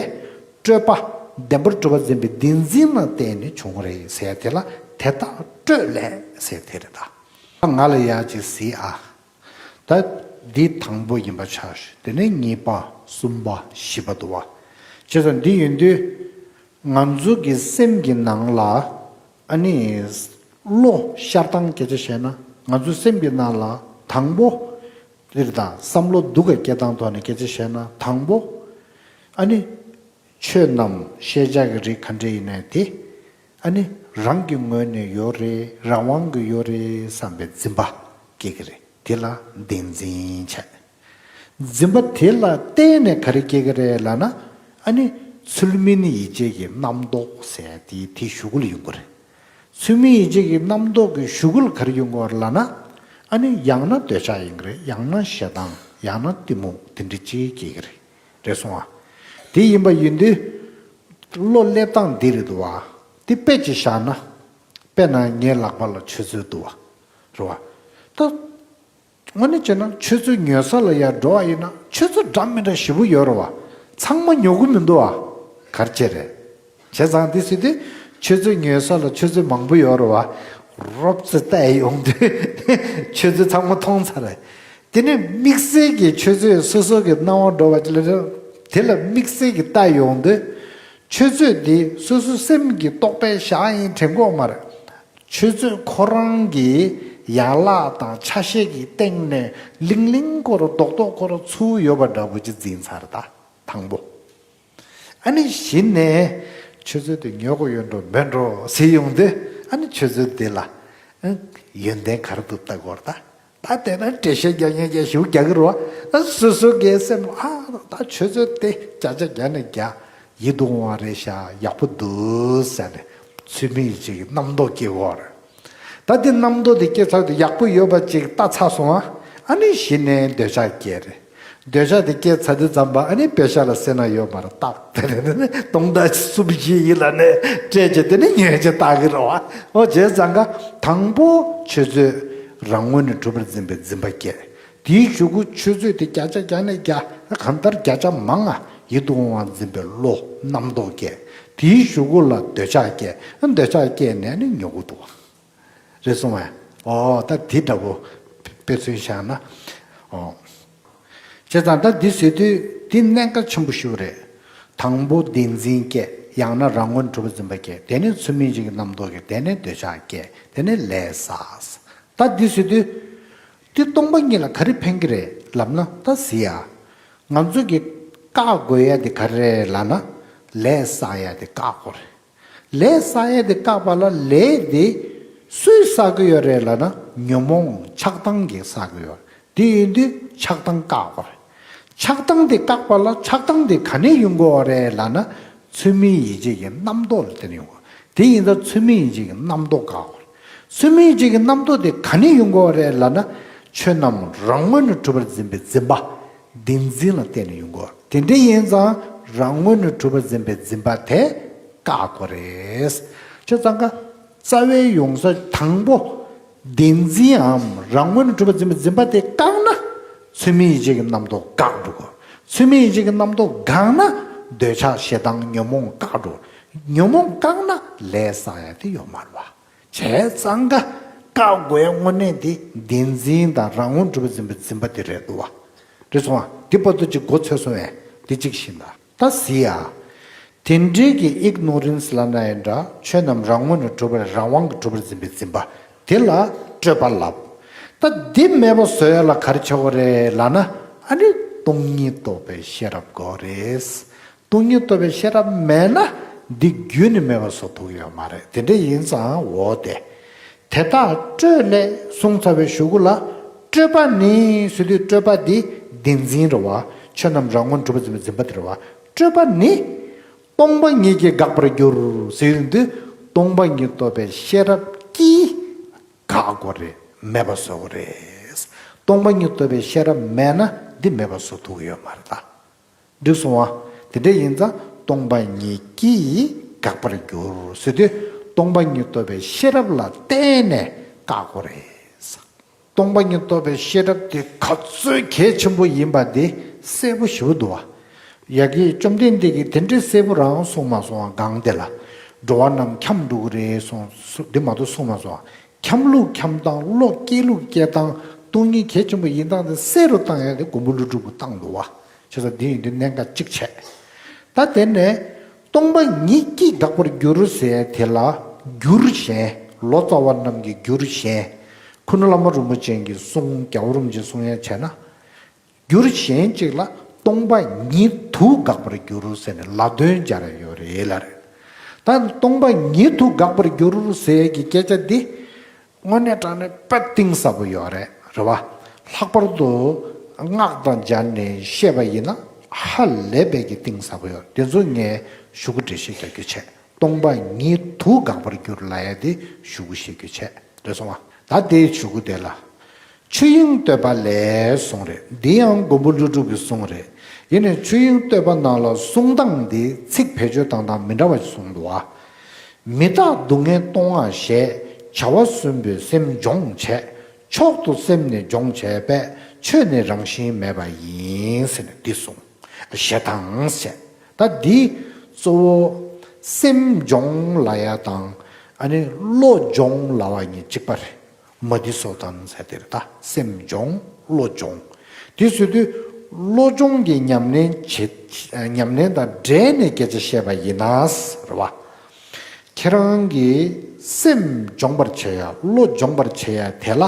སྤྲོས་པ། བདེན་པར་གྲུབ་པར་འཛིན་པའི་བདེན་འཛིན་ལ་བརྟེན་ནས་བྱུང་རེད་ཟེར་དེ་ལ་དེ་དག་སྤྲོས་ལས་ཟེར་དེ་རེད་ད། ང་ལ་ཡ་ཅིག་གཟིགས་ཨ། ད་འདི་དང་པོ་ཡིན་པ་ཆགས་ཤིག་དེ་ནས་གཉིས་པ། གསུམ་པ། བཞི་པ་འདུག་བ། བྱས་ཙང་འདི་ཡིན་དུས། ང་ཚོ་གི་སེམས་ཀྱི་ནང་ལ། ཨ་ནི། བློ་ཤར་སྟངས་སྐད་ཆ་བཤད་ན། ང་ཚོའི་སེམས་ཀྱི་ནང་ལ་དང་པོ། འདིར་དང་བསམ་བློ་སྡུག་ག་སྐྱེ་སྟངས་ཐོག་ནས་སྐད་ཆ་བཤད་ན་དང་པོ། ཨ་ནི། ཆོས་རྣམས་ཤེས་བྱ་གི་རིགས་ག་འདྲ་ཡིན་ནའི་དེ། ཨ་ནི། རང་གི་ངོས་ནས་ཡོད་རེད། རང་དབང་གི་ཡོད་རེད་བསམ་པའི་འཛིན་པ་སྐྱེ་གི་རེད། དེ་ལ་བདེན་འཛིན་བྱས། འཛིན་པ་དེ་ལ་བརྟེན་ནས་ག་རེ་སྐྱེ་གི་རེད་ལབ་ན། ཨ་ནི། ཚུལ་མིན་ཡིད་བྱེད་ཀྱི་རྣམ་རྟོག་ཟེར་དེ་དེའི་གཞུག་གུ་ལ་ཡོང་གི་རེད། ཚུལ་མིན་ཡིད་བྱེད་ཀྱི་རྣམ་རྟོག་གི་གཞུག་གུ་ལ་ག་རེ་ཡོང་གི་རེད་ལབ་ན། ཨ་ནི། ཡང་ན་འདོད་ཆགས་ཡིན་གི་རེད། ཡང་ན་ཞེ་སྡང་། ཡང་ན་གཏི་མུག་དེ་འདྲ་ཅིག་སྐྱེ་གི་རེད། རེད་སོང་ཨ། དེ་ཡིན་པ་ཡིན་དུས། བློ་སླེབས་སྟངས་འདི་རེད་འདུག་བ། དེ་དཔེ་ཅིག་བཞག་ན། དཔེར་ན་ངའི་ལག་པ་ལ་ཆུ་ཚོད་འདུག་བ། རེད་བ། ད། དངོས་གནས་བྱས་ན་ཆུ་ཚོད་ཉོ་ས་ལ་ཡར་འགྲོ་བ་ཡིན་ན་ཆུ་ཚོད་འདྲ་མི་འདྲ་ཞེ་པོ་ཡོད་རེད་བ། ཚང་མ་ཉོ་གི་མི་འདུག་བ། ག་རེ་བྱས་རེད། བྱས་ཙང་དེ་ཟེར་དུས་ཆུ་ཚོད་ཉོ་ས་ལ་ཆུ་ཚོད་མང་པོ་ཡོད་རེད་བ། རོབ་ཙམ་བལྟས་ཡོང་དུས་ཆུ་ཚོད་ཚང་མ་མཐོང་ཚར་རེད། དེ་ནས་དམིགས་བསལ་གྱི་ཆུ་ཚོད་སོ་སོ་གི་སྣང་བ་འགྲོ་བ་ཅིག་ལ། དེ་ལ་དམིགས་བསལ་གྱི་ལྟ་ཡོང་དུས། ཆུ་ཚོད་འདི་སོ་སོ་སེམས་ཀྱི་རྟོག་པས་བཞག་ཡིན་དྲན་གྱི་ཡོད་མ་རེད། ཆུ་ཚོད་ཁོ་རང་གི་ཡན་ལག་དང་ཆ་ཤས་ཀྱི་སྟེང་ནས་ལིང་ལིང་སྐོར་རྡོག་རྡོག་སྐོར་ཚུར་ཡོད་པ་འདྲ་པོ་ཅིག་འཛིན་ཚར་ད། དང་པོ། ཨ་ནི་གཞི་ནས་ཆུ་ཚོད་དེ་ཉོ་དགོས་ཡོད་འགྲོ་མེད་འགྲོ་ཟེར་ཡོང་དུས། ཨ་ནི་ཆུ་ཚོད་དེ་ལ་ ཡོན་ཏན་ག་རེ་འདུག་ལྟ་དགོས་རེད་ད། ད་དེ་ན་འགྲེལ་བཤད་རྒྱག་མཁན་རྒྱ་ཞིབ་རྒྱག་གི་རེད་བ། ད་སོ་སོ་གའི་སེམས་ལ་ཨ་ད་ཆུ་ཚོད་དེ་བརྒྱ་ཆ་བརྒྱ་ནས་བརྒྱ་ཡིད་དུ་འོང་བ་རེད་ཤག་ཡག་པོ་འདུག་ཟེར་ནས་ཚུལ་མིན་ཡིད་བྱེད་ཀྱི་རྣམ་རྟོག་སྐྱེ་བོར། ད་དེ་རྣམ་རྟོག་དེ་སྐྱེ་ཚར་དུས་ཡག་པོ་ཡོད་པ་ཅིག་ལྟ་ཚར་སོང་ཨ། ཨ་ནི་གཞི་ནས་འདོད་ཆགས་སྐྱེ་རེད། འདོད་ཆགས་དེ་སྐྱེ་ཚར་དུས་ཙམ་པ་ཨ་ནི་པེ་ཤ་ལ་སེར་སྣ་ཡོད་མ་རེད་བཏགས་དེ་ནས་ནི་སྟོང་ཟླ་གསུམ་བཞི་ཡིན་ལ་ནས་སྤྲད་བྱས་དེ་ནི་ཉོས་བྱས་བཏགས་ཀྱི་རེད་བ། ཨོ་བྱས་ཙང་ཀ་དང་པོ་ཆུ་ཚོད་རང་ངོས་ནས་གྲུབ་པར་འཛིན་པའི་འཛིན་པ་སྐྱེ། དེའི་གཞུག་གུ་ཆུ་ཚོད་དེ་བརྒྱ་ཆ་བརྒྱ་ནས་བརྒྱ་གང་ལྟར་བརྒྱ་ཆ་མང་ང་ཡིད་དུ་འོང་བ་འཛིན་པའི་བློ་རྣམ་རྟོག་སྐྱེ། དེའི་གཞུག་གུ་ལ་འདོད་ཆགས་སྐྱེ། འདོད་ཆགས་སྐྱེས་ནས་ནི་ཉོ་གི་འདུག་བ། རེད་སོང་བས། ཨོ་ད་དེ་འདྲ་བོ་དཔེ་མཚོན་བཞག་ན། ཨོ། བྱས་ཙང་ད་འདི་ཟེར་དུས་འདི་གནད་འགག་ཆེན་པོ་ཞིག་རེད། དང་པོ་བདེན་འཛིན་སྐྱེ། ཡང་ན་རང་ངོས་གྲུབ་པ་འཛིན་པ་སྐྱེ། དེ་ནས་ཚུལ་མིན་གྱི་རྣམ་རྟོག་སྐྱེ། དེ་ནས་འདོད་ཆགས་སྐྱེ། དེ་ནས་ལས་བསགས། ད་འདི་ཟེར་དུས། འདི་སྟོང་པ་ཉིད་ལ་ག་རེ་ཕན་གྱི་རེད་ལབ་ན་ད་ཟེར་ཡ། ང་ཚོ་གི་བཀག་དགོས་ཡ་དེ་ག་རེ་རེད་ལབ་ན། ལས་བསགས་ཡ་དེ་བཀག་དགོས་རེད། ལས་བསགས་ཡས་དེ་བཀག་པ་ལ་ལས་དེ་སུས་བསགས་ཀྱི་ཡོད་རེད་ལབ་ན་ཉོན་མོངས་ཆགས་སྡང་གིས་བསགས་ཀྱི་ཡོད་རེད། དེ་ཡིན་དུས་ཆགས་སྡང་བཀག་དགོས་རེད། ཆགས་སྡང་དེ་བཀག་པ་ལ་ཆགས་སྡང་དེ་ག་ནས་ཡོང་གི་ཡོད་རེད་ལབ་ན་ཚུལ་མིན་ཡིད་བྱེད་ཀྱི་རྣམ་རྟོག་ལ་བརྟེན་ནས་ཡོང་གི་ཡོད་རེད། དེ་ཡིན་ཙང་ཚུལ་མིན་ཡིད་བྱེད་ཀྱི་རྣམ་རྟོག་བཀག་དགོས་རེད། ཚུལ་མིན་ཡིད་བྱེད་ཀྱི་རྣམ་རྟོག་དེ་ག་ནས་ཡོང་གི་ཡོད་རེད་ལབ་ན་ཆོས་རྣམས་རང་ངོས་ནས་གྲུབ་པར་འཛིན་པའི་འཛིན་པ། བདེན་འཛིན་ལ་བརྟེན་ནས་ཡོང་གི་ཡོད་རེད། དེ་འདྲ་ཡིན་ཙང་རང་ངོས་ནས་གྲུབ་པར་འཛིན་པའི་འཛིན་པ་དེ་བཀག་དགོས་རེད། བྱས་ཙང་ཀ་རྩ་བའི་ཡོང་ས་དང་པོ་བདེན་འཛིན་འམ་རང་ངོས་ནས་གྲུབ་པར་འཛིན་པའི་འཛིན་པ་དེ་བཀག་ན་ཚུལ་མིན་ཡིད་བྱེད་ཀྱི་རྣམ་རྟོག་འགག་འགྲོ་གི། ཚུལ་མིན་ཡིད་བྱེད་ཀྱི་རྣམ་རྟོག་འགག་ན་འདོད་ཆགས་ཞེ་སྡང་ཉོན་མོངས་བཀག་འགྲོ། ཉོན་མོངས་བཀག་ན་ལས་བསགས་ཡ་དེ་ཡོད་མ་རེད་བ། བྱས་ཙང་ཀ་བཀག་དགོས་དངོས་གནས་དེ་བདེན་འཛིན་དང་རང་ངོས་གྲུབ་པར་འཛིན་པའི་འཛིན་པ་དེ་རེད་འདུག་བ། རེད་སོང་ཨ། དེ་བར་དུ་ཅིག་མགོ་ཚོས་སོང་བས་དེ་གཅིག་ཤེས་ད། ད་གཟིགས་ཨ། དེ་འདྲའི་གི་ཨིག་ནོ་རན་སི་ལབ་ན་ཡང་འདྲ་ཆོས་རྣམས་རང་ངོས་ནས་གྲུབ་པར་རང་དབང་གིས་གྲུབ་པར་འཛིན་པའི་འཛིན་པ་དེ་ལ་སྤྲོས་པ་ལབ། ད་འདི་མེད་པ་བཟོ་ཡ་ལ་ག་རེ་བྱེད་དགོས་རེད་ལབ་ན་ཨ་ནི་སྟོང་ཉིད་རྟོགས་པའི་ཤེས་རབ་དགོས་རེད། སྟོང་ཉིད་རྟོགས་པའི་ཤེས་རབ་མེད་ན་འདི་རྒྱུད་ནས་མེད་པ་བཟོ་ཐུབ་ཀྱི་ཡོད་མ་རེད། དེ་འདྲ་ཡིན་ཙང་འོ་དེ། དེ་དག་སྤྲོས་ལས་གསུངས་ཚར་བའི་གཞུག་གུ་ལ་སྤྲོས་པ་ནི་ཟེར་དུས་སྤྲོས་པ་འདི་བདེན་འཛིན་རེད་བ། ཆོས་རྣམས་རང་ངོས་གྲུབ་པར་འཛིན་པའི་འཛིན་པ་དེ་རེད་བ། སྤྲོས་པ་ནི་སྟོང་པ་ཉིད་ཀྱིས་དགག་པར་འགྱུར་ཟེར་དུས་སྟོང་པ་ཉིད་རྟོགས་པའི་ཤེས་རབ་ཀྱིས་དགག་དགོས་རེད། མེད་པ་བཟོ་དགོས་རེད། སྟོང་པ་ཉིད་རྟོགས་པའི་ཤེས་རབ་མེད་ན་འདི་མེད་པ་བཟོ་ཐུབ་ཀྱི་ཡོད་མ་རེད་ད། འགྲིག་སོང་བ། དེ་འདྲ་ཡིན་ཙང་སྟོང་པ་ཉིད་ཀྱིས་དགག་པར་འགྱུར་ཟེར་དུས་སྟོང་པ་ཉིད་རྟོགས་པའི་ཤེས་རབ་ལ་བརྟེན་ནས་བཀག་དགོས་རེད། སྟོང་པ་ཉིད་རྟོགས་པའི་ཤེས་རབ་དེ་ག་ཚོད་གལ་ཆེན་པོ་ཡིན་པ་དེ་གསལ་པོ་ཞེ་པོ་འདུག་བ། ཡ་གི་བཅོམ་ལྡན་འདས་ཀྱིས་དེ་འདྲའི་གསལ་པོ་རང་གསུངས་མ་སོང་བ། གང་དེ་ལ་འགྲོ་བ་རྣམས་འཁྱམས་འགྲོ་གི་རེད་གསུངས། འདི་མ་གཏོགས་གསུངས་མ་སོང་བ། འཁྱམས་ལུགས་འཁྱམས་སྟངས། བློ་སྐྱེ་ལུགས་སྐྱེ་སྟངས། སྟོང་ཉིད་གལ་ཆེན་པོ་ཡིན་སྟངས་དེ་གསལ་རུ་བཏང་ཡ་དེ་མགོན་པོ་ཀླུ་སྒྲུབ་ཀྱིས་བཏང་འདུག་བ། བྱས་ཙང་འདི་ཡིན་དུས་གནད་འགག་གཅིག་བྱས། ད་དེ་ནས་སྟོང་པ་ཉིད་ཀྱིས་དགག་པར་འགྱུར་ཟེར་དེ་ལ་འགྱུར་གཞན། ལོ་ཙཱ་བ་རྣམས་ཀྱི་འགྱུར་གཞན། ཁུ་ནུ་བླ་མ་རིན་པོ་ཆེ་གི་གསུང་རྒྱལ་བ་རིན་པོ་ཆེའི་གསུང་ཡན་བྱས་ན། འགྱུར་གཞན་གཅིག་ལ་སྟོང་པ་ཉིད་དུ་དགག་པར་འགྱུར་ཟེར་ནས་ལ་དོན་སྦྱར་ཡ་ཡོད་རེད་ལ་རེད། ད་སྟོང་པ་ཉིད་དུ་དགག་པར་འགྱུར་ཟེར་གྱི་སྐད་ཆ་འདི་དངོས་གནས་དྲང་གནས་དཔེ་གཏིང་ཟབ་པོ་ཡོད་རེད། རེད་བ། ལྷག་པར་དུ་སྔགས་དང་སྦྱར་ནས་བཤད་པ་ཡིན་ན་ཧ་ལས་པའི་གི་གཏིང་ཟབ་པོ་ཡོད། དེ་ཚོ་ངས་ཞུ་གུ་འགྲེལ་བཤད་རྒྱག་རྒྱུ་བྱས། སྟོང་པ་ཉིད་དུ་དགག་པར་འགྱུར་ལབ་ཡ་དེ་ཞུ་གུ་བཤད་རྒྱུ་བྱས། རེད་སོང་བ། ད་དེའི་ཞུ་གུ་དེ་ལ། ཆོས་དབྱིངས་བསྟོད་པ་ལས་གསུངས་རེད། འདི་ཡང་མགོན་པོ་ཀླུ་སྒྲུབ་ཀྱི་གསུང་རེད། ཡིན་ནའི་ཆོས་དབྱིངས་བསྟོད་པ་ནང་ལ་གསུང་སྟངས་འདི་ཚིག་བེད་སྤྱོད་བཏང་སྟངས་མི་འདྲ་བ་ཞིག་གསུངས་འདུག་བ། མི་རྟག་སྡུག་བསྔལ་གཏོང་བ་ཞེས། བྱ་བ་གསུམ་པོས་སེམས་སྦྱོང་བྱེད། མཆོག་ཏུ་སེམས་ནི་སྦྱོང་བྱེད་པས། ཆོས་ནི་རང་བཞིན་མེད་པ་ཡིན་ཟེར་ནས་འདི་གསུངས། ཞེས་དང་ཟེར། ད་འདི་གཙོ་བོ་སེམས་སྦྱོང་ལབ་ཡ་དང་ཨ་ནི་བློ་སྦྱོང་ལབ་པ་གཉིས་གཅིག་པ་རེད། མ་ཏི་སོ་ཐན་ཟེར་དེ་རེད་ད། སེམས་སྦྱོང་བློ་སྦྱོང་། དེ་ཟེར་དུས་བློ་སྦྱོང་གི་ཉམས་ལེན་བྱེད། ཉམས་ལེན་དང་འབྲེལ་ནས་སྐད་ཆ་བཤད་པ་ཡིན་ན་རེད་བ། ཁྱེད་རང་གིས་སེམས་སྦྱོང་བར་བྱེད་ཡ། བློ་སྦྱོང་བར་བྱེད་ཡ་དེ་ལ་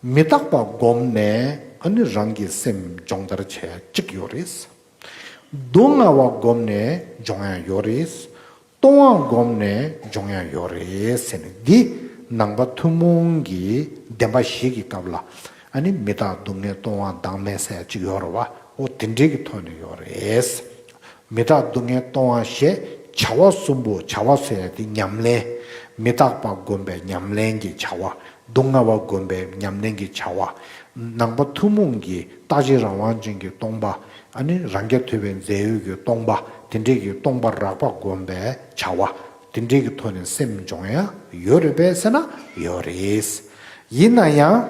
མི་རྟག་པ་བསྒོམས་ནས་ཨ་ནི་རང་གི་སེམས་སྦྱོང་བརྡར་བྱེད་ཡ་གཅིག་ཡོད་རེད། སྡུག་བསྔལ་བ་བསྒོམས་ནས་སྦྱོང་ཡ་ཡོད་རེད། གཏོང་བ་བསྒོམས་ནས་སྦྱོང་ཡ་ཡོད་རེད་ཟེར་ནས་འདི་ ནང་པ་ཐུན་མོང་གི་བདེན་པ་བཞི་གི་སྐབས་ལ་ཨ་ནི་མི་རྟག་སྡུག་བསྔལ་སྟོང་བ་བདག་མེད་ཟེར་ཡ་གཅིག་ཡོད་རེད་བ། འོ་དེ་འདྲའི་གི་ཐོག་ནས་ཡོད་རེད། མི་རྟག་སྡུག་བསྔལ་སྟོང་བ་ཞེས་བྱ་བ་གསུམ་པོ། བྱ་བ་ཟེར་ཡ་དེ་ཉམས་ལེན། མི་རྟག་པ་བསྒོམ་པའི་ཉམས་ལེན་གྱི་བྱ་བ། སྡུག་བསྔལ་བ་བསྒོམ་པའི་ཉམས་ལེན་གྱི་བྱ་བ། ནང་པ་ཐུན་མོང་གི་རྟག་གཅིག་རང་དབང་ཅན་གྱི་སྟོང་པ། ཨ་ནི་རང་རྐྱ་ཐུབ་པའི་རྫས་ཡོད་ཀྱི་སྟོང་པ། དེ་འདྲའི་གི་སྟོང་པ་རགས་པ་བསྒོམ་པའི་བྱ་བ། དེ་འདྲའི་གི་ཐོག་ནས་སེམས་སྦྱོང་ཡ་ཡོད་རེད་པས་ཟེར་ན་ཡོད་རེད། ཡིན་ན་ཡང་།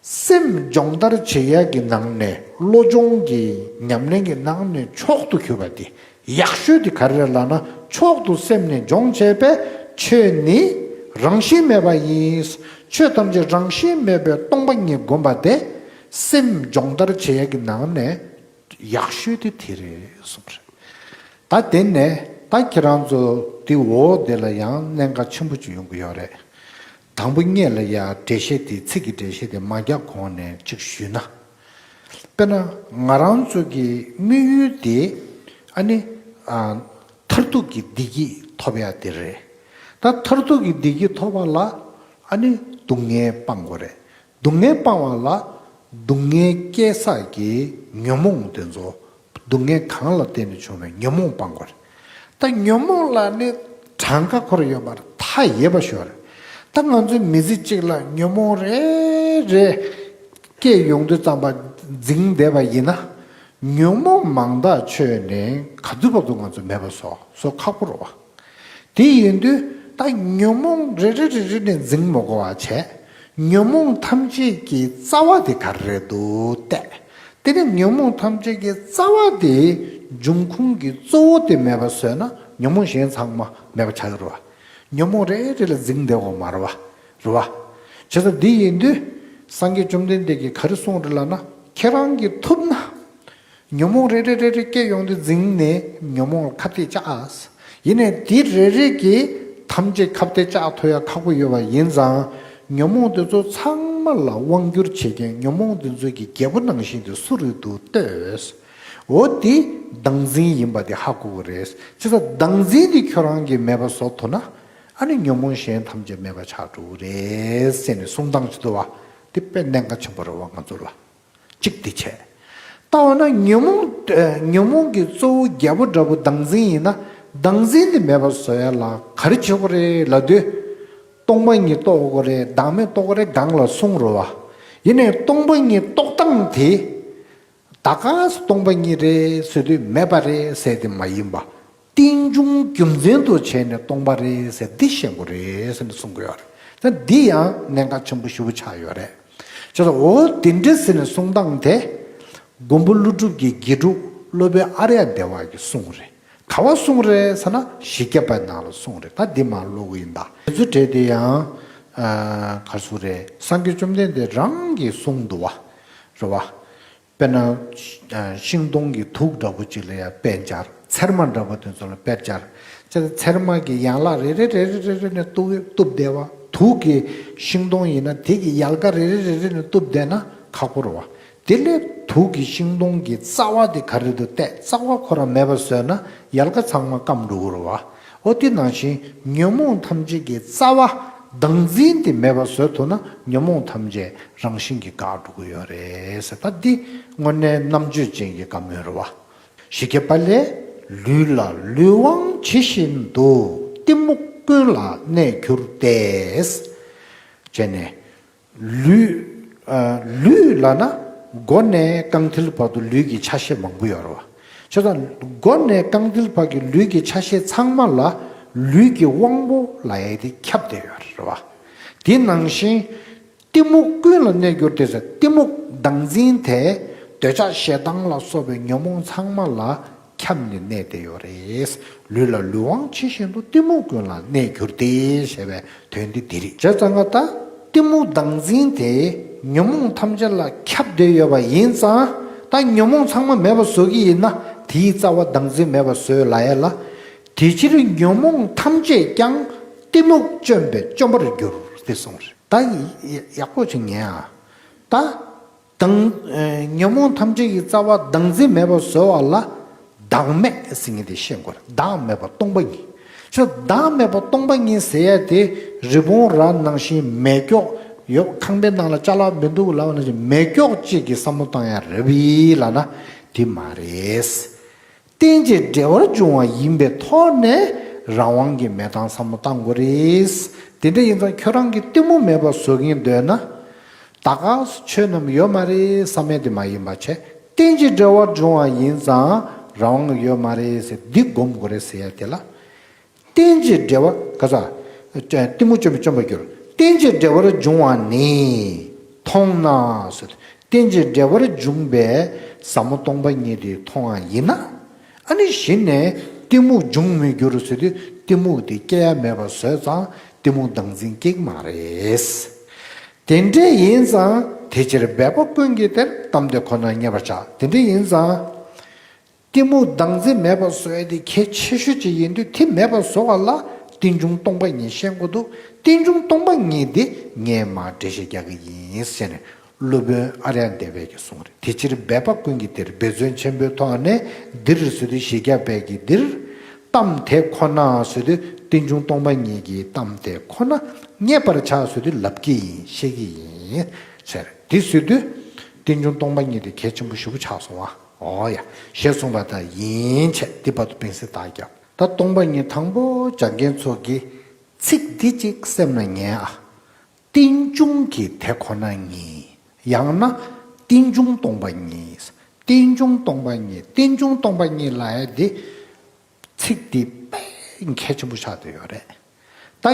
སེམས་སྦྱོང་བརྡར་བྱེད་ཡ་གི་ནང་ནས་བློ་སྦྱོང་གི་ཉམས་ལེན་གྱི་ནང་ནས་མཆོག་ཏུ་གྱུར་པ་དེ། ཡག་ཤོས་དེ་ག་རེ་རེད་ལབ་ན། མཆོག་ཏུ་སེམས་ནི་སྦྱོང་བྱས་པས། ཆོས་ནི་རང་བཞིན་མེད་པ་ཡིན། ཆོས་ཐམས་ཅད་རང་བཞིན་མེད་པའི་སྟོང་པ་ཉིད་བསྒོམ་པ་དེ། སེམས་སྦྱོང་བརྡར་བྱེད་ཡ་གི་ནང་ནས་ཡག་ཤོས་དེ་དེ་རེད་གསུངས་རེད། ད་དེ་ནས་ད་ཁྱེད་རང་ཚོ་དེ་འོ་དེ་ལ་ཡང་གནད་འགག་ཆེན་པོ་ཅིག་ཡོང་གི་ཡོད་རེད། དང་པོ་ཉིད་ལ་ཡ་འགྲེལ་བཤད་དེ། ཚིག་གི་འགྲེལ་བཤད་དེ་མ་རྒྱག་གོང་ནས་ཅིག་ཞུས་ན། དཔེར་ན་ང་རང་ཚོ་གི་དམིགས་ཡུལ་དེ་ཨ་ནི་ཨ་མཐར་ཐུག་གི་བདེ་སྐྱིད་ཐོབ་ཡ་དེ་རེད། ད་མཐར་ཐུག་གི་བདེ་སྐྱིད་ཐོབ་པ་ལ་ཨ་ནི་སྡུག་བསྔལ་སྤང་དགོས་རེད། སྡུག་བསྔལ་སྤང་བ་ལ་སྡུག་བསྔལ་སྐྱེ་ས་གི་ཉོན་མོངས་དེ་ཚོ། སྡུག་བསྔལ་གང་ལ་བརྟེན་ནས་བྱུང་བའི་ཉོན་མོངས་སྤང་དགོས་རེད། ད་ཉོན་མོངས་ལ་ནི་གྲངས་ཀ་ཁོ་རང་ཡོད་མ་རེད། མཐའ་ཡས་པ་ཞིག་ཡོད་རེད། ད་ང་ཚོའི་མི་ཚེ་གཅིག་ལ་ཉོན་མོངས་རེ་རེ་སྐྱེས་ཡོང་དུས་ཙམ་པ་འཛིང་བསྡད་པ་ཡིན་ན། ཉོན་མོངས་མང་དག་ཆོད་ནས་ག་དུས་བར་དུ་ང་ཚོ་མེད་པ་བཟོ་བཟོ་ཁག་པོ་རེད་བ། དེ་ཡིན་དུས་ད་ཉོན་མོངས་རེ་རེ་རེ་རེ་ནས་འཛིང་མི་དགོས་པ་བྱས། ཉོན་མོངས་ཐམས་ཅད་ཀྱི་རྩ་བ་དེ་ག་རེ་རེད་འདུག་བལྟས། དེ་ནས་ཉོན་མོངས་ཐམས་ཅད་ཀྱི་རྩ་བ་དེ། འབྱུང་ཁུངས་ཀྱི་གཙོ་བོ་དེ་མེད་པ་བཟོས་ན་ཉོན་མོངས་གཞན་ཚང་མ་མེད་པ་ཆགས་ཀྱི་རེད་བ། ཉོན་མོངས་རེ་རེ་ལ་འཛིང་བསྡད་དགོས་མ་རེད་བ། རེད་བ། བྱས་ཙང་འདི་ཡིན་དུས་སངས་རྒྱས་བཅོམ་ལྡན་འདས་ཀྱིས་ག་རེ་གསུངས་རེད་ལབ་ན། ཁྱེད་རང་གིས་ཐུབ་ན། ཉོན་མོངས་རེ་རེ་རེ་རེ་སྐྱེ་ཡོང་དུས་འཛིང་ནས་ཉོན་མོངས་ལ་ཁ་གཏད་བཅག། ཡིན་ནའི་དེ་རེ་རེ་གིས་ཐམས་ཅད་ཁ་གཏད་བཅག་ཐུབ་ཡ་ཁག་པོ་ཡོད་པ་ཡིན་ཙང་། ཉོན་མོངས་དེ་ཚོ་ཚང་མ་ལ་དབང་སྒྱུར་བྱེད་མཁན། ཉོན་མོངས་དེ་ཚོ་གི་རྒྱལ་པོ་ནང་བཞིན་དེ་སུ་རེད་འདུག་ལྟོས། འོ་དེ་བདག་འཛིན་ཡིན་པ་དེ་ཧ་གོ་དགོས་རེད། བྱས་ཙང་བདག་འཛིན་དེ་ཁྱོད་རང་གིས་མེད་པ་བཟོ་ཐུབ་ན། ཨ་ནི་ཉོན་མོངས་གཞན་ཐམས་ཅད་མེད་པ་ཆགས་འགྲོ་གི་རེད་ཟེར་ནས་གསུང་སྟངས་ཅིག་འདུག་བ། དེ་དཔེ་གནད་འགག་ཆེན་པོ་རེད་བ་ང་ཚོ་ལ། གཅིག་དེ་བྱས། ལྟ་བ་ན་ཉོན་མོངས། ཨ་ཉོན་མོངས་ཀྱི་གཙོ་བོ་རྒྱལ་པོ་འདྲ་པོ་བདག་འཛིན་ཡིན་ན། བདག་འཛིན་དེ་མེད་པ་བཟོ་ཡ་ལ་ག་རེ་བྱེད་དགོས་རེད་ལབ་དུས། སྟོང་པ་ཉིད་རྟོགས་དགོས་རེད། བདག་མེད་རྟོགས་དགོས་རེད། སྒང་ལ་གསུངས་རེད་བ། ཡིན་ནའི་སྟོང་པ་ཉིད་རྟོགས་སྟངས་དེ། ད་ག་སྟོང་པ་ཉིད་རེད་ཟེར་དུས་མེད་པ་རེད་ཟེར་དེ་མ་ཡིན་པ། རྟེན་འབྱུང་རྒྱུ་མཚན་དུ་བྱས་ནས་སྟོང་པ་རེད་ཟེར་འདི་ཤེས་དགོས་རེད་ཟེར་ནས་གསུང་གི་ཡོད་རེད། ད་འདི་ཡང་གནད་འགག་ཆེན་པོ་ཞེ་པོ་ཆགས་ཡོད་རེད། བྱས་ཙང་འོ་དེ་འདྲ་ཟེར་ནས་གསུང་སྟངས་དེ། མགོན་པོ་ཀླུ་སྒྲུབ་ཀྱི་དགེ་ཕྲུག་སློབ་དཔོན་ཨཱརྱ་དེ་བ་གིས་གསུངས་རེད། ག་བ་གསུངས་རེད་ཟེར་ན་བཞི་བརྒྱ་པའི་ནང་ལ་གསུངས་རེད། ད་འདི་མར་ཀློག་གི་ཡིན་ད། དེ་ཚོ་གྲས་དེ་ཡང་། ཨ་ག་རེ་ཟེར་དགོས་རེད། སངས་རྒྱས་བཅོམ་ལྡན་འདས་རང་གིས་གསུངས་འདུག་བ། རེད་བ། དཔེར་ན། ཤིང་སྡོང་གི་དུག་འདྲ་པོ་ཅིག་ལ་ཡང་དཔེ་སྦྱར། ཚེར་མ་འདྲ་པོ་དེ་ཚོ་ལ་དཔེ་སྦྱར། ཚེ་ཚེར་མ་གི་ཡན་ལག་རེ་རེ་རེ་རེ་རེ་རེ་ནས་གཏུབ་གཏུབ་བསྡད་པ། དུག་གི་ཤིང་སྡོང་ཡིན་ན་དེ་གི་ཡལ་ག་རེ་རེ་རེ་རེ་ནས་གཏུབ་བསྡད་ན་ཁག་པོ་རེད་བ། དེ་ལས་དུག་གི་ཤིང་སྡོང་གི་རྩ་བ་དེ་ག་རེ་འདུག་བལྟས། རྩ་བ་ཁོ་རང་མེད་པ་བཟོས་ན་ཡལ་ག་ཚང་མ་སྐམ་འགྲོ་གི་རེད་བ། འོ་དེ་ནང་བཞིན་ཉོན་མོངས་ཐམས་ཅད་ཀྱི་རྩ་བ་བདག་འཛིན་དེ་མེད་པ་བཟོ་ཐུབ་ན་ཉོན་མོངས་ཐམས་ཅད་རང་བཞིན་གྱིས་འགག་འགྲོ་གི་ཡོད་རེད་ཟེར། ད་འདི་དངོས་གནས་རྣམ་དཔྱོད་ཅན་གྱི་བཀའ་མོལ་རེད་བ། ཞི་རྒྱས་པ་ལས། ལུས་ལ་ལུས་དབང་ཇི་བཞིན་དུ། གཏི་མུག་ཀུན་ལ་གནས་གྱུར་ཏེ། བྱས་ནས། ལུས། ཨ་ལུས་ལབ་ན་མགོ་ནས་རྐང་མཐིལ་བར་དུ་ལུས་ཀྱི་ཆ་ཤས་མང་པོ་ཡོད་རེད་བ། བྱས་ཙང་མགོ་ནས་རྐང་མཐིལ་བར་གྱི་ལུས་ཀྱི་ཆ་ཤས་ཚང་མ་ལ་ལུས་ཀྱི་དབང་པོ་ལབ་ཡས་དེ་ཁྱབ་བསྡད་ཡོད་རེད་བ། དེ་ནང་བཞིན། གཏི་མུག་ཀུན་ལ་གནས་གྱུར་ཏེ་ཟེར། གཏི་མུག་བདག་འཛིན་དེ་འདོད་ཆགས་ཞེ་སྡང་ལ་སོགས་པའི་ཉོན་མོངས་ཚང་མ་ལ་ཁྱབ་ནས་གནས་བསྡད་ཡོད་རེད། ལུས་ལ་ལུས་དབང་ཇི་བཞིན་དུ། གཏི་མུག་ཀུན་ལ་གནས་གྱུར་ཏེ་ཞེས་པའི་དོན་འདི་འདི་རེད། བྱས་ཙང་ང་ད་གཏི་མུག་བདག་འཛིན་དེ་ཉོན་མོངས་ཐམས་ཅད་ལ་ཁྱབ་བསྡད་ཡོད་པ་ཡིན་ཙང་། ད་ཉོན་མོངས་ཚང་མ་མེད་པ་བཟོ་གི་ཡིན་ན་དེའི་རྩ་བ་བདག་འཛིན་མེད་པ་བཟོས་ལབ་ཡས་ལ། དེ་ཕྱིར་ཉོན་མོངས་ཐམས་ཅད་ཀྱང་། གཏི་མུག་བཅོམ་པས་བཅོམ་པར་འགྱུར་ཏེ་གསུངས་རེད། ད་ཡ་ཡག་པོ་ཅིག་ཉན་ཨ། ད། དང་། ཉོན་མོངས་ཐམས་ཅད་ཀྱི་རྩ་བ་བདག་འཛིན་མེད་པ་བཟོ་བ་ལ་བདག་མེད་ཟེར་མཁན་དེ་ཤེས་དགོས་རེད། བདག་མེད་པ་སྟོང་པ་ཉིད། ཆ་བདག་མེད་པ་སྟོང་པ་ཉིད་ཟེར་ཡ་དེ་རི་བོང་རྭ་ནང་བཞིན་མེ་སྒྱོགས་ཡོད། ཁང་པའི་ནང་ལ་ཅ་ལག་མི་འདུག་ལབ་ནང་བཞིན་མེ་སྒྱོགས་གཅིག་གི་བསམ་བློ་བཏང་ཡ་རེད་བི་ལབ་ན་དེ་མ་རེད། རྟེན་ཅིང་འབྲེལ་བར་འབྱུང་བ་ཡིན་པའི་ཐོག་ནས་རང་དབང་གི་མེད་སྟངས་བསམ་བློ་བཏང་དགོས་རེད། དེ་འདྲ་ཡིན་ཙང་ཁྱོད་རང་གིས་གཏི་མུག་མེད་པ་བཟོ་གིན་འདོད་ན། ད་ག་སུ་ཆོས་རྣམས་ཡོད་མ་རེད་བསམ་ཡས་དེ་མ་ཡིན་པ་བྱས། རྟེན་ཅིང་འབྲེལ་བར་འབྱུང་བ་ཡིན་ཙང་རང་དབང་ཡོད་མ་རེད་ཟེར་འདི་སྒོམ་དགོས་རེད་ཟེར་ཡ་དེ་ལ། རྟེན་ཅིང་འབྲེལ་བར་ག་ས། གཏི་མུག་བཅོམ་པས་བཅོམ་པར་འགྱུར། རྟེན་ཅིང་འབྲེལ་བར་འབྱུང་བ་ནི་མཐོང་ན་ཟེར། རྟེན་ཅིང་འབྲེལ་བར་འབྱུང་བའི་ཟབ་མོ་སྟོང་པ་ཉིད་དེ་མཐོང་བ་ཡིན་ན། ཨ་ནི་གཞི་ནས་གཏི་མུག་འབྱུང་མི་འགྱུར་ཟེར་དུས་གཏི་མུག་དེ་སྐྱེ་ཡ་མེད་པ་བཟོས་ཙང་གཏི་མུག་བདག་འཛིན་སྐྱེ་གི་མ་རེད། དེ་འདྲ་ཡིན་ཙང་དེ་ཕྱིར་འབད་པ་ཀུན་གྱིས་དེར། གཏམ་དེ་ཁོ་ན་རྙེད་པར་བྱ། དེ་འདྲ་ཡིན་ཙང་། གཏི་མུག་བདག་འཛིན་མེད་པ་བཟོ་ཡ་དེ་གལ་ཆེ་ཤོས་ཅིག་ཡིན་དུས་དེ་མེད་པ་བཟོ་བ་ལ་རྟེན་འབྱུང་སྟོང་པ་ཉིད་ཤེས་དགོས་འདུག་རྟེན་འབྱུང་སྟོང་པ་ཉིད་དེ་ངས་མར་འགྲེལ་བཤད་རྒྱག་གི་ཡིན་ཟེར་ནས་སློབ་དཔོན་ཨཱརྱ་དེ་བས་ཀྱིས་གསུངས་རེད། དེ་ཕྱིར་འབད་པ་ཀུན་གྱིས་དེར། འབད་བརྩོན་ཆེན་པོའི་ཐོག་ནས་འདིར་ཟེར་དུས་བཞི་བརྒྱ་པའི་གིས་འདིར། གཏམ་དེ་ཁོ་ན་ཟེར་དུས་རྟེན་འབྱུང་སྟོང་པ་ཉིད་ཀྱི་གཏམ་དེ་ཁོ་ན་རྙེད་པར་བྱ་ཟེར་དུས་ལབ་ཀྱི་ཡིན་བཤད་ཀྱི་ཡིན་ཟེར། དེ་ཟེར་དུས་རྟེན་འབྱུང་སྟོང་པ་ཉིད་དེ་གལ་ཆེན་པོ་ཞེ་པོ་ཆགས་སོང་བ། འོ་ཡ། ཞེས་གསུངས་པ་ལྟར་ཡིན་བྱས་འདི་བར་དུ་སྤེལ་གསལ་བརྡ་བརྒྱབ། ད་སྟོང་པ་ཉིད་དང་པོ་སྦྱང་མཁན་ཚོ་གིས་ཚིག་འདི་གཅིག་སེམས་ལ་ངེས་ཨ། རྟེན་འབྱུང་གི་དེ་ཁོ་ན་ཉིད། ཡང་ན་རྟེན་འབྱུང་སྟོང་པ་ཉིད། རྟེན་འབྱུང་སྟོང་པ་ཉིད། རྟེན་འབྱུང་སྟོང་པ་ཉིད་ལབ་ཡ་འདི་ཚིག་འདི་དཔེ་གལ་ཆེན་པོ་ཆགས་བསྡད་ཡོད་རེད། ད་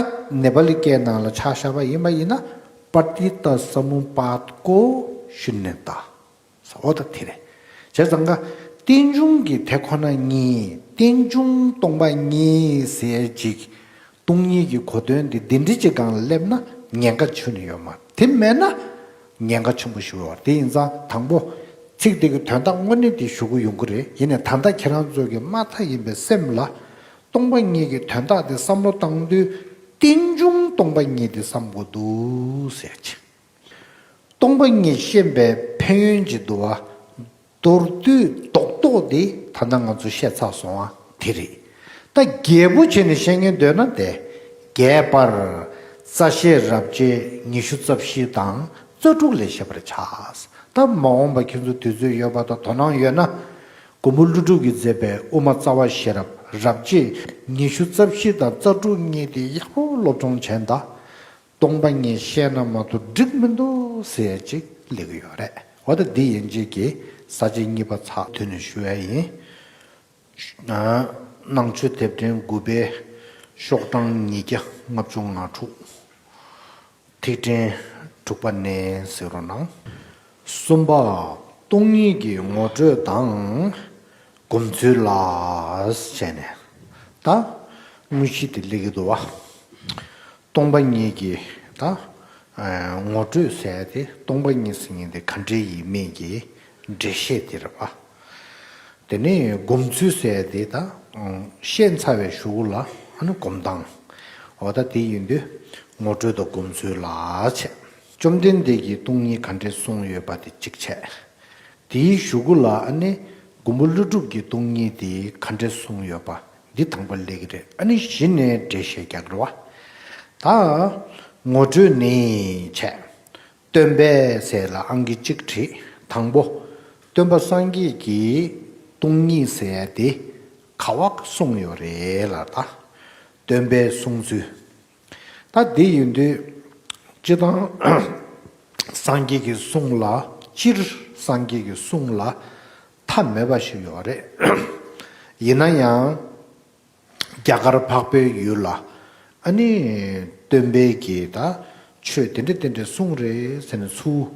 ནེ་པ་ལི་སྐད་ནང་ལ་ཆ་བཞག་པ་ཡིན་པ་ཡིན་ན་པ་ཏི་ཏ་ས་མུ་པཱ་ཏ་ཀོ་ཤུན་ཉ་ཏ། ས་འོ་ད་དེ་རེད། བྱས་ཙང་ཀ་རྟེན་འབྱུང་གི་དེ་ཁོ་ན་ཉིད། རྟེན་འབྱུང་སྟོང་པ་ཉིད་ཟེར་ཅིག་སྟོང་ཉིད་ཀྱི་གོ་དོན་འདི་འདི་འདྲ་ཅིག་སྒང་ལ་སླེབས་ན་ཉེན་ཁ་ཆུ་ནས་ཡོད་མ་རེད། དེ་མེད་ན་ཉེན་ཁ་ཆེན་པོ་ཞིག་ཡོད་རེད། དེ་ཡིན་ཙང་དང་པོ་ཚིག་འདི་གི་དོན་དག་དངོས་གནས་དེ་ཞུ་གི་ཡོང་གི་རེད། ཡིན་ནའི་ད་ལྟ་ཁྱེད་རང་ཚོ་གི་མ་མཐའ་ཡིན་པའི་སེམས་ལ་སྟོང་པ་ཉིད་ཀྱི་དོན་དག་དེ་བསམ་བློ་བཏང་དུས་རྟེན་འབྱུང་སྟོང་པ་ཉིད་དེ་བསམ་དགོས་འདུག་ཟེར་ཅིག་སྟོང་པ་ཉིད་ཤེས་པའི་ཕན་ཡོན་གྱི་འདུལ་བ་མདོར་བསྡུས་རྡོག་རྡོག་དེ་ད་ལྟ་ང་ཚོ་བཤད་ཚར་སོང་བ་དེ་རེད། ད་རྒྱས་པོ་བྱས་ནས་བཤད་ངེས་འདོད་ན་དེ། རྒྱས་པར་རྩ་ཤེ་རབ་བྱེད་ཉི་ཤུ་རྩ་བཞི་དང་རྩ་དྲུག་ལས་ཤེས་པར་བྱ། ད་མ་འོངས་པ་ཁྱེད་ཚོ་དུས་ཚོད་ཡོད་པ་དང་དོ་སྣང་ཡོད་ན། མགོན་པོ་ཀླུ་སྒྲུབ་ཀྱིས་མཛད་པའི་དབུ་མ་རྩ་བ་ཤེས་རབ་རབ་བྱེད་ཉི་ཤུ་རྩ་བཞི་དང་རྩ་དྲུག་གཉིས་དེ་ཡག་པོ་སློབ་སྦྱོང་བྱས་ད། སྟོང་པ་ཉིད་ཤེས་ན་མ་གཏོགས་འགྲིག་མི་འདུག་ཟེར་ཅིག་སླེབས་ཀྱི་ཡོད་རེད། འོ་ད་འདི་ཡན་ཆད་ཀྱི་ས་བཅད་གཉིས་པ་ཚགས་དུས་ནས་ཞུ་ཡ་ཡིན། ནང་ཆོས་དེབ་ཕྲེང་དགུ་པའི་ཤོག་གྲངས་ཉིས་བརྒྱ་ལྔ་བཅུ་ང་དྲུག་ཐིག་ཕྲེང་དྲུག་པ་ནས་གཟིགས་རོགས་གནང་། གསུམ་པ། སྟོང་ཉིད་ཀྱི་ངོ་སྤྲོད་དང་སྒོམ་ཚུལ་ལ་བྱས་ནས་ད་དངོས་གཞི་དེ་སླེབས་ཀྱི་འདུག་བ། སྟོང་པ་ཉིད་ཀྱི་ད་ངོ་སྤྲོད་ཟེར་ཡ་དེ་སྟོང་པ་ཉིད་ཟེར་མཁན་དེ་ག་འདྲས་ཡིན་མིན་གྱི་འགྲེལ་བཤད་དེ་རེད་བ། དེ་ནས་སྒོམ་ཚུལ་ཟེར་ཡ་དེ་ད་ཤེས་ཚར་བའི་གཞུག་ལ་ཨ་ནི་སྒོམ་སྟངས། འོ་ད་དེ་ཡིན་དུས་ངོ་སྤྲོད་དང་སྒོམ་ཚུལ་ལ་བྱས། བཅོམ་ལྡན་འདས་ཀྱིས་སྟོང་ཉིད་ག་འདྲས་གསུངས་ཡོད་པ་དེ་གཅིག་བྱས། དེའི་གཞུག་གུ་ལ་ཨ་ནི་མགོན་པོ་ཀླུ་སྒྲུབ་ཀྱིས་སྟོང་ཉིད་དེ་ག་འདྲས་གསུངས་ཡོད་པ་འདི་དང་པོ་སླེབས་ཀྱི་རེད། ཨ་ནི་གཞི་ནས་འགྲེལ་བཤད་རྒྱག་རེད་བ། ད་ངོ་སྤྲོད་ནི་བྱས། སྟོན་པས་ཟེར་ལ་ཨང་ཀི་གཅིག་བྲིས། དང་པོ། སྟོན་པ་སངས་རྒྱས་ཀྱིས་སྟོང་ཉིད་ཟེར་ཡ་དེ་ག་བ་གསུངས་ཡོད་རེད་ལ་ད། སྟོན་པའི་གསུང་ཚུལ། ད་འདི་ཡིན་དུས་སྤྱིར་བཏང་སངས་རྒྱས་ཀྱི་གསུང་ལ་སྤྱིར་སངས་རྒྱས་ཀྱི་གསུང་ལ་མཐའ་མེད་པ་ཞིག་ཡོད་རེད། ཡིན་ན་ཡང་རྒྱ་གར་འཕགས་པའི་ཡུལ་ལ་ཨ་ནི་སྟོན་པས་ཀྱིས་ད་ཆོས་དེ་འདྲ་དེ་འདྲ་གསུངས་རེད་ཟེར་ནས་ཚུར་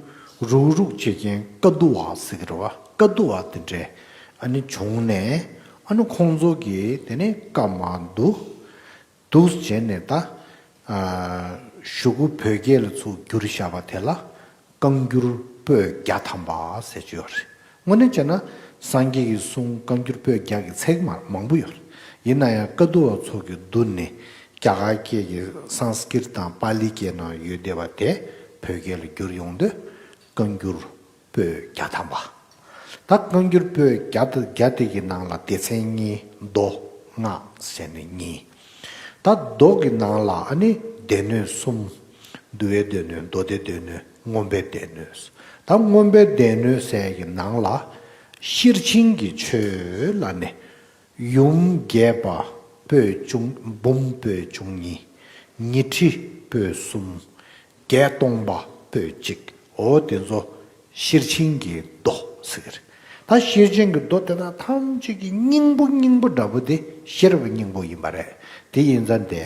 རུག་རུག་བྱེད་མཁན་བཀའ་བསྡུ་བ་ཟེར་གྱི་རེད་བ། བཀའ་བསྡུ་བ་དེ་འདྲས་ཨ་ནི་བྱུང་ནས་ཨ་ནི་ཁོང་ཚོ་གིས་དེ་ནས་བཀའ་མར་བསྡུ། འདུག་བྱས་ནས་ད། ཨ། གཞུག་གུ་བོད་སྐད་ལ་ཚུར་བསྒྱུར་བཞག་པ་དེ་ལ་བཀའ་འགྱུར་པོད་བརྒྱ་ཐམ་པ་ཟེར་གྱི་ཡོད་རེད། དངོས་གནས་བྱས་ན་སངས་རྒྱས་ཀྱི་གསུང་བཀའ་འགྱུར་པོད་བརྒྱ་གི་ཚད་མ་མང་པོ་ཡོད་རེད། ཡིན་ན་ཡང་བཀའ་བསྡུ་བ་ཚོ་གིས་བསྡུས་ནས་རྒྱ་གར་སྐད་ཀྱི་སཾ་སྐྲྀཏ་དང་པཱ་ལི་སྐད་ནང་ཡོད་བསྡད་པ་དེ་བོད་སྐད་ལ་བསྒྱུར་ཡོང་དུས་བཀའ་འགྱུར་པོད་བརྒྱ་ཐམ་པ། ད་བཀའ་འགྱུར་པོད་བརྒྱ་དང་བརྒྱ་དེ་གི་ནང་ལ་སྡེ་ཚན་གཉིས། མདོ། སྔགས་ཟེར་ནས་གཉིས། ད་མདོ་གི་ནང་ལ་ཨ་ནི་སྡེ་སྣོད་གསུམ། འདུལ་བའི་སྡེ་སྣོད། མདོ་སྡེའི་སྡེ་སྣོད། མངོན་པའི་སྡེ་སྣོད། ད་མངོན་པའི་སྡེ་སྣོད་ཟེར་གྱི་ནང་ལ་ཤེར་ཕྱིན་གྱི་ཆོས་ལ་ནི། ཡུམ་བརྒྱད་པ་པོད་བཅུ། འབུམ་པོད་བཅུ་གཉིས། ཉི་ཁྲི་པོད་གསུམ། བརྒྱད་སྟོང་པ་པོད་གཅིག། འོ་དེ་ཚོ་ཤེར་ཕྱིན་གྱི་མདོ་ཟེར་གྱི་རེད། ད་ཤེར་ཕྱིན་གྱི་མདོ་དེ་དག་ཐམས་ཅད་ཀྱི་སྙིང་པོ་སྙིང་པོ་འདྲ་པོ་དེ་ཤེས་རབ་སྙིང་པོ་ཡིན་པ་རེད། དེ་ཡིན་ཙང་དེ།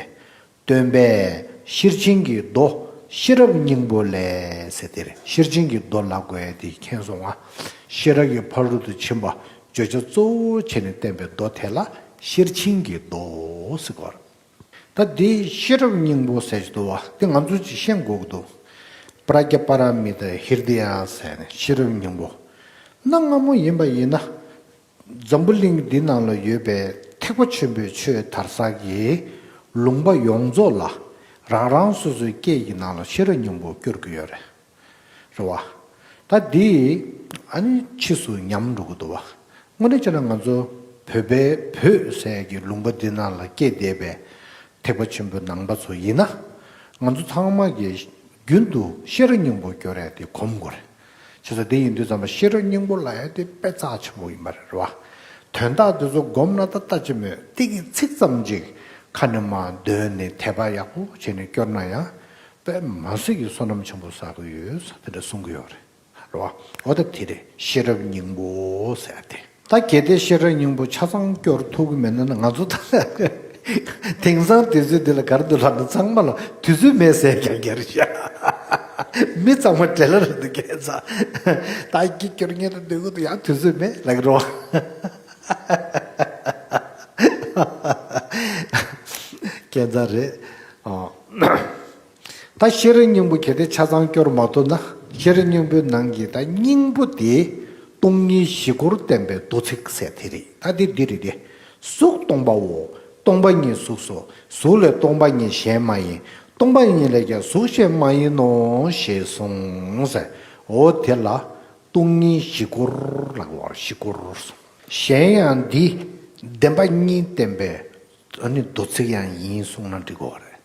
སྟོན་པས་ཤེར་ཕྱིན་གྱི་མདོ་ཤེས་རབ་སྙིང་པོ་ལས་ཟེར་དེ་རེད། ཤེར་ཕྱིན་གྱི་མདོ་ལབ་དགོས་ཡ་དེ་མཁྱེན་སོང་ང་། ཤེས་རབ་ཀྱི་ཕ་རོལ་ཏུ་ཕྱིན་པ་བརྗོད་བྱ་གཙོ་བོ་བྱས་ནས་བསྟན་པའི་མདོ་དེ་ལ་ཤེར་ཕྱིན་གྱི་མདོ་ཟེར་གོ། ད་འདི་ཤེས་རབ་སྙིང་པོ་ཟེར་གྱི་འདུག་བ། འདི་ང་ཚོས་ཅིག་ཤེས་དགོས་ཀྱི་འདུག། པྲཛྙཱ་པཱ་ར་མི་ཏཱ་ཧིརྡི་ཡ་ཟེར་ནས་ཤེས་རབ་སྙིང་པོ། གནའ་སྔ་མོ་ཡིན་པ་ཡིན་ན། འཛམ་བུ་གླིང་འདི་ནང་ལ་ཡོད་པའི་ཐེག་པ་ཆེན་པོའི་ཆོས་དར་ས་གི་ལུང་པ་ཡོངས་རྫོགས་ལ་རང་རང་སོ་སོའི་སྐད་ཀྱི་ནང་ལ་ཤེས་རབ་སྙིང་པོ་སྐྱོར་གྱི་ཡོད་རེད། རེད་བ། ད་འདི་ཨ་ནི་ཕྱིས་སུ་ཉམས་འགྲོ་གི་འདུག་བ། དངོས་གནས་བྱས་ན་ང་ཚོ་བོད་པའི་བོད་ཟེར་གྱི་ལུང་པ་འདི་ནང་ལ་སྐྱེས་བསྡད་པའི་ཐེག་པ་ཆེན་པོའི་ནང་པ་ཚོ་ཡིན་ན། ང་ཚོ་ཚང་མ་གིས་རྒྱུན་དུ་ཤེས་རབ་སྙིང་པོ་སྐྱོར་ཡ་དེ་གོམས་དགོས་རེད། བྱས་ཙང་དེ་ཡིན་དུས་ཙམ་པ་ཤེས་རབ་སྙིང་པོ་ལབ་ཡ་དེ་དཔེ་རྩ་ཆེན་པོ་ཡིན་པ་རེད་བ། དོན་དག་དེ་ཚོ་སྒོམ་ན་ད་ལྟ་ཅི་མོད་དེ་གི་ཚིག་ཙམ་ཅིག་ཁ་ནས་མར་འདོན་ནས་དད་པ་ཡག་པོ་བྱས་ནས་སྐྱོར་ན་ཡང་དཔེ་མ་སྲིད་ཀྱི་བསོད་ནམས་ཆེན་པོ་བསགས་ཀྱི་ཡོད་ཟེར་དེ་འདྲ་གསུང་གི་ཡོད་རེད། རེད་བ། འོ་ད་དེ་རེད། ཤེས་རབ་སྙིང་པོ་ཟེར་ཏེ། ད་གལ་ཏེ་ཤེས་རབ་སྙིང་པོ་ཆ་ཚང་སྐྱོར་ཐུབ་ཀྱི་མེད་ན་ན། ང་ཚོ་ད་དེང་སང་དུས་ཚོད་འདི་ལ་ག་རེ་འདུག་ལབ་ན། ཚང་མ་ལ་དུས་ཚོད་མེད་ཟེར་ཀྱང་རྒྱལ་ཤག། མི་ཚང་མ་བྲེལ་ལ་རེད་འདུག་ཁྱད་མཚར། ད་ཀྱི་སྐྱོར་ངེས་ད་འདོད་གི་འདུག། ཡང་དུས་ཚོད་མེད་ལབ་ཀྱི་རེད་བ། ཁྱད་མཚར་རེད། ཨོ། ད་ཤེས་རབ་སྙིང་པོ་གལ་ཏེ་ཆ་ཚང་སྐྱོར་མ་ཐུབ་ན། ཤེས་རབ་སྙིང་པོའི་ནང་གི་ད་སྙིང་པོ་དེ་སྟོང་ཉིད་བཞི་སྐོར་བསྟན་པའི་མདོ་ཚིག་ཟེར་དེ་རེད། ད་དེ་འདི་རེད་དེ། གཟུགས་སྟོང་པའོ། སྟོང་པ་ཉིད་གཟུགས་སོ། གཟུགས་ལས་སྟོང་པ་ཉིད་གཞན་མ་ཡིན། སྟོང་པ་ཉིད་ལས་ཀྱང་གཟུགས་གཞན་མ་ཡིན་ནོ་ཞེས་གསུངས་ཟེར། འོ་དེ་ལ་སྟོང་ཉིད་བཞི་སྐོར་ལབ་པ། བཞི་སྐོར་གསུངས། གཞན་ཡང་འདི་བདེན་པ་གཉིས་བསྟན་པའི་ཨ་ནི་མདོ་ཚིག་ཡང་ཡིན་གསུངས་ན་འགྲིག་གི་རེད།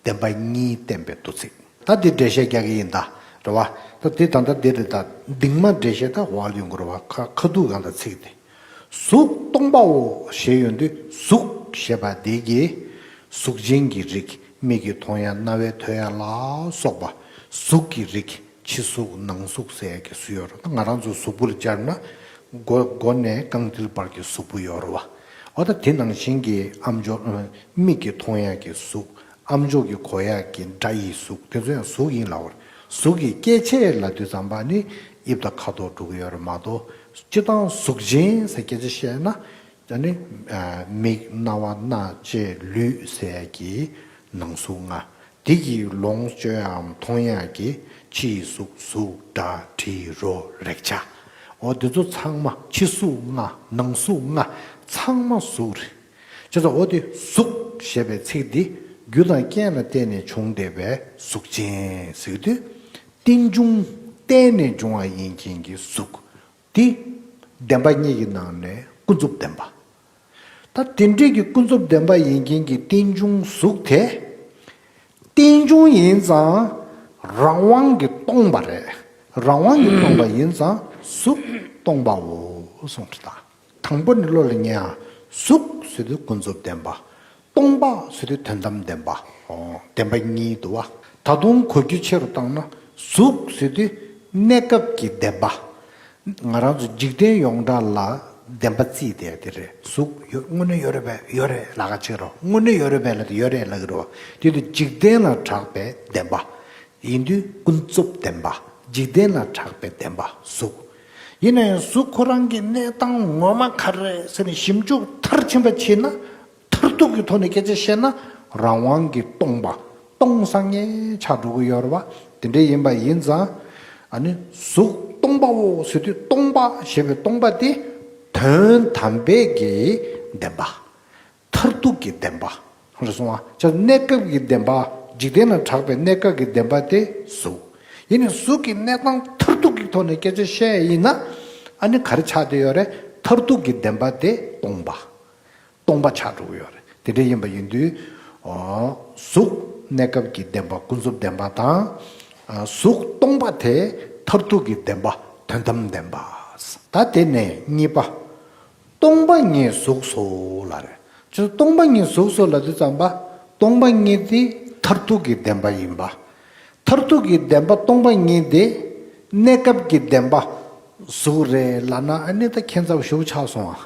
བདེན་པ་གཉིས་བསྟན་པའི་མདོ་ཚིག། ད་འདི་འགྲེལ་བཤད་རྒྱག་གི་ཡིན་ད། རེད་བ། ད་འདི་ད་ལྟ་འདི་རེད་ད། འདིང་མ་འགྲེལ་བཤད་ད་འོག་ལ་ཡོང་གི་རེད་བ། ཁ་ཁ་ཐུག་གང་ད་ཚིག་དེ། གཟུགས་སྟོང་པའོ་ཞེས་ཡོང་དུས། གཟུགས་ཞེས་པ་འདི་གིས་གཟུགས་ཅན་གྱི་རིགས། མིག་གིས་མཐོང་ཡ། རྣ་བས་ཐོས་ཡ་ལ་སོགས་པ་གཟུགས་ཀྱི་རིགས། ཕྱི་གཟུགས་ནང་གཟུགས་ཟེར་ཡ་གི་གཟུགས་ཡོད་རེད། ད་ང་རང་ཚོ་གཟུགས་པོ་ལ་སྦྱར་ན་མགོ་མགོ་ནས་རྐང་མཐིལ་བར་གྱི་གཟུགས་པོ་ཡོད་རེད་བ། འོ་ད་དེ་ནང་བཞིན་གྱི་ཨམ་ཅོག་མིག་གིས་མཐོང་ཡ་གི་གཟུགས། ཨམ་ཅོག་གིས་གོ་ཡ་གི་སྒྲ་ཡི་གཟུགས། དེ་ཚོ་ཡང་གཟུགས་ཡིན་ལབ་པ་རེད། གཟུགས་ཀྱི་སྐྱེ་མཆེད་ལབ་དུས་ཙམ་པ་ནི་དབྱིབས་དང་ཁ་དོག་འགྲོ་གི་ཡོད་རེད་མ་གཏོགས། སྤྱིར་བཏང་གཟུགས་ཅན་ཟེར་སྐད་ཆ་བཤད་ན། ད་ནི་ཨ་མིག་རྣ་བ་སྣ་ལྕེ་ལུས་ཟེར་ཡ་གི་ནང་གཟུགས་ལྔ། དེ་གི་ལོངས་སྤྱོད་པའམ་མཐོང་ཡ་གི་ཕྱིའི་གཟུགས། གཟུགས་སྒྲ་དྲི་རོ་རེག་བྱ། འོ་དེ་ཚོ་ཚང་མ་ཕྱི་གཟུགས་ལྔ་ནང་གཟུགས་ལྔ་ཚང་མ་གཟུགས་རེད། བྱས་ཙང་འོ་དེ་གཟུགས་ཞེས་པའི་ཚིག་འདི་རྒྱུ་དང་རྐྱེན་ལ་བརྟེན་ནས་བྱུང་བསྡད་པའི་གཟུགས་ཅན་ཟེར་དུས། རྟེན་འབྱུང་བརྟེན་ནས་འབྱུང་བ་ཡིན་མཁན་གྱི་གཟུགས་དེ་བདེན་པ་གཉིས་ཀྱི་ནང་ནས་ཀུན་རྫོབ་བདེན་པ། ད་དེ་འདྲའི་གི་ཀུན་རྫོབ་བདེན་པ་ཡིན་མཁན་གྱི་རྟེན་འབྱུང་གཟུགས་དེ། རྟེན་འབྱུང་ཡིན་ཙང་རང་དབང་གིས་སྟོང་པ་རེད། རང་དབང་གིས་སྟོང་པ་ཡིན་ཙང་གཟུགས་སྟོང་པའོ་གསུངས་ཏེ། ད་དང་པོ་ནི་བློ་ལ་ངེས་ཨ། གཟུགས་ཟེར་དུས་ཀུན་རྫོབ་བདེན་པ། སྟོང་པ་ཟེར་དུས་དོན་དམ་བདེན་པ། ཨོ། བདེན་པ་གཉིས་འདུག་བ། ད་དུང་གོ་རྒྱུ་ཆེ་རུ་བཏང་ན་གཟུགས་ཟེར་དུས་གནས་སྐབས་ཀྱི་བདེན་པ། ང་རང་ཚོ་འཇིག་རྟེན་ཡོངས་གྲགས་ལ་བདེན་པ་བརྩིས་ཏེ་དེ་རེད། གཟུགས་ཡོད། དངོས་གནས་ཡོད་རེད་པས། ཡོད་རེད་ལབ་ཁ་ཅིག་རོ། དངོས་གནས་ཡོད་རེད་པས་ལབ་དེ་ཡོད་རེད་ལབ་ཀྱི་རོ། དེ་དུས་འཇིག་རྟེན་ལ་གྲགས་པའི་བདེན་པ་ཡིན་དུས་ཀུན་རྫོབ་བདེན་པ། འཇིག་རྟེན་ལ་གྲགས་པའི་བདེན་པ་གཟུགས། ཡིན་ན་ཡང་གཟུགས་ཁོ་རང་གི་གནས་སྟངས་ངོ་མ་ག་རེ་རེད་ཟེར་ནས་ཞིབ་འཇུག་མཐར་ཕྱིན་པ་བྱས་ན། མཐར་ཐུག་གི་ཐོག་ནས་སྐད་ཆ་བཤད་ན་རང་དབང་གིས་སྟོང་པ། སྟོང་སང་ངེ་ཆགས་འགྲོ་གི་ཡོད་རེད་བ། དེ་འདྲ་ཡིན་པ་ཡིན་ཙང་། ཨ་ནི་གཟུགས་སྟོང་པའོ་ཟེར་དུས་སྟོང་པ་ཞེས་པའི་སྟོང་པ་དེ་དོན་དམ་པའི་གི་བདེན་པ། མཐར་ཐུག་གི་བདེན་པ་རེད་སོང་བ། ཅག་གནས་སྐབས་ཀྱི་བདེན་པ། འཇིག་རྟེན་ལ་གྲགས་པའི་གནས་སྐབས་ཀྱི་བདེན་པ་དེ་གཟུགས། ཡིན་ནའི་གཟུགས་ཀྱི་གནས་སྟངས་མཐར་ཐུག་གི་ཐོག་ནས་སྐད་ཆ་བཤད་ཡིན་ན། ཨ་ནི་ག་རེ་ཆགས་བསྡད་ཡོད་རེད། མཐར་ཐུག་གི་བདེན་པ་དེ་སྟོང་པ། སྟོང་པ་ཆགས་འགྲོ་གི་ཡོད་རེད། དེ་འདྲ་ཡིན་པ་ཡིན་དུས། གཟུགས་གནས་སྐབས་ཀྱི་བདེན་པ་ཀུན་རྫོབ་བདེན་པ་དང་། གཟུགས་སྟོང་པ་དེ་མཐར་ཐུག་གི་བདེན་པ་དོན་དམ་བདེན་པ། ད་དེ་ནས་གཉིས་པ། སྟོང་པ་ཉིད་གཟུགས་སོ་ལབ་རེད། ཅེས་སྟོང་པ་ཉིད་གཟུགས་སོ་ལབ་དུས་ཙམ་པ། སྟོང་པ་ཉིད་དེ་མཐར་ཐུག་གི་བདེན་པ་ཡིན་པ། མཐར་ཐུག་གི་བདེན་པ་སྟོང་པ་ཉིད་དེ་གནས་སྐབས་ཀྱི་བདེན་པ་གཟུགས་རེད་ལབ་ན། ཨ་ནི་ད་ཁྱད་མཚར་ཞེ་པོ་ཆགས་སོང་ཨ།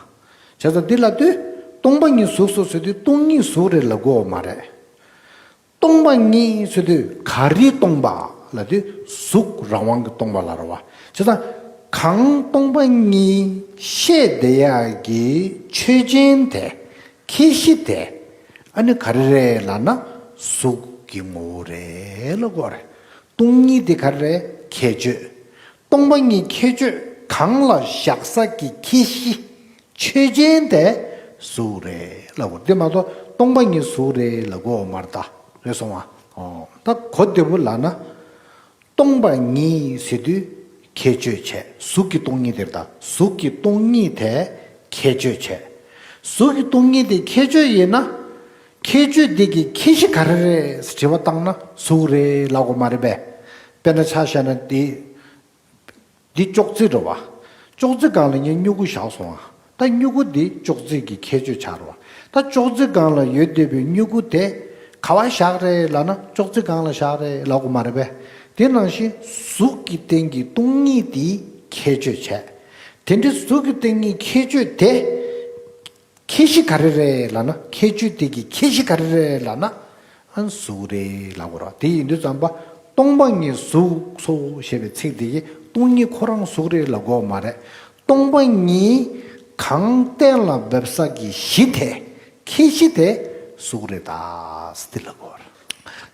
བྱས་ཙང་འདི་ལབ་དུས་སྟོང་པ་ཉིད་གཟུགས་སོ་ཟེར་དུས་སྟོང་ཉིད་གཟུགས་རེད་ལབ་དགོས་མ་རེད། སྟོང་པ་ཉིད་ཟེར་དུས་ག་རེ་སྟོང་པ་ལབ་དུས་གཟུགས་རང་དབང་གི་སྟོང་པ་ལབ་རེད་བ། བྱས་ཙང་གང་སྟོང་པ་ཉིད་ཤེས་བསྡད་ཡག་གི་ཆོས་ཅན་དེ། ཁྱད་གཞི་དེ་ཨ་ནི་ག་རེ་རེད་ལབ་ན་གཟུགས་ཀྱི་ངོ་བོ་རེད་ལབ་དགོས་རེད། སྟོང་ཉིད་དེ་ག་རེ་རེད། ཁྱད་ཆོས། སྟོང་པ་ཉིད་ཁྱད་ཆོས་གང་ལ་བཞག་ས་ཀྱི་ཁྱད་གཞི་ཆོས་ཅན་དེ་གཟུགས་རེད་ལབ་དགོས་རེད། དེ་མ་གཏོགས་སྟོང་པ་ཉིད་གཟུགས་རེད་ལབ་དགོས་མ་རེད་ད། རེད་སོང་ང་། ཨོ། ད་གོ་བདེ་པོ་ལབ་ན། སྟོང་པ་ཉིད་ཟེར་དུས་ཁྱད་ཆོས་བྱས། གཟུགས་ཀྱི་སྟོང་ཉིད་དེ་རེད་ད། གཟུགས་ཀྱི་སྟོང་ཉིད་དེ་ཁྱད་ཆོས་བྱས། གཟུགས་ཀྱི་སྟོང་ཉིད་དེ་ཁྱད་ཆོས་ཡིན་ན། ཁྱད་ཆོས་དེ་གི་ཁྱད་གཞི་ག་རེ་རེད་ཟེར་དྲི་བ་བཏང་ན་གཟུགས་རེད་ལབ་དགོས་མ་རེད་པས། དཔེར་ན་ཆ་བཞག་ན་འདི། འདི་ཅོག་ཙེ་རེད་བ། ཅོག་ཙེ་སྒང་ལ་ངས་སྨྱུ་གུ་བཞག་སོང་ཨ། ད་སྨྱུ་གུ་འདི་ཅོག་ཙེ་གི་ཁྱད་ཆོས་ཆགས་རེད་བ། ད་ཅོག་ཙེ་སྒང་ལ་ཡོད་བསྡད་པའི་སྨྱུ་གུ་དེ་ག་བ་བཞག་རེད་ལབ་ན་ཅོག་ཙེ་སྒང་ལ་བཞག་རེད་ལབ་དགོས་མ་རེད་པས། དེ་ནང་བཞིན་གཟུགས་ཀྱི་སྟེང་གི་སྟོང་ཉིད་དེ་ཁྱད་ཆོས་བྱས། དེ་འདྲའི་གཟུགས་ཀྱི་སྟེང་གི་ཁྱད་ཆོས་དེ། ཁྱད་གཞི་ག་རེ་རེད་ལབ་ན། ཁྱད་ཆོས་དེ་གི་ཁྱད་གཞི་ག་རེ་རེད་ལབ་ན། ཨ་གཟུགས་རེད་ལབ་དགོས་རེད། དེ་ཡིན་དུས་ཙམ་པ་སྟོང་པ་ཉིད་གཟུགས་སོ་ཞེས་པའི་ཚིག་དེ་གིས་སྟོང་ཉིད་ཁོ་རང་གཟུགས་རེད་ལབ་དགོས་མ་རེད། སྟོང་པ་ཉིད་གང་གཏན་ལ་འབེབས་ས་གི་གཞི་དེ། ཁྱད་གཞི་དེ་གཟུགས་རེད་ད་ཟེར་ཏེ་ལབ་དགོས་རེད།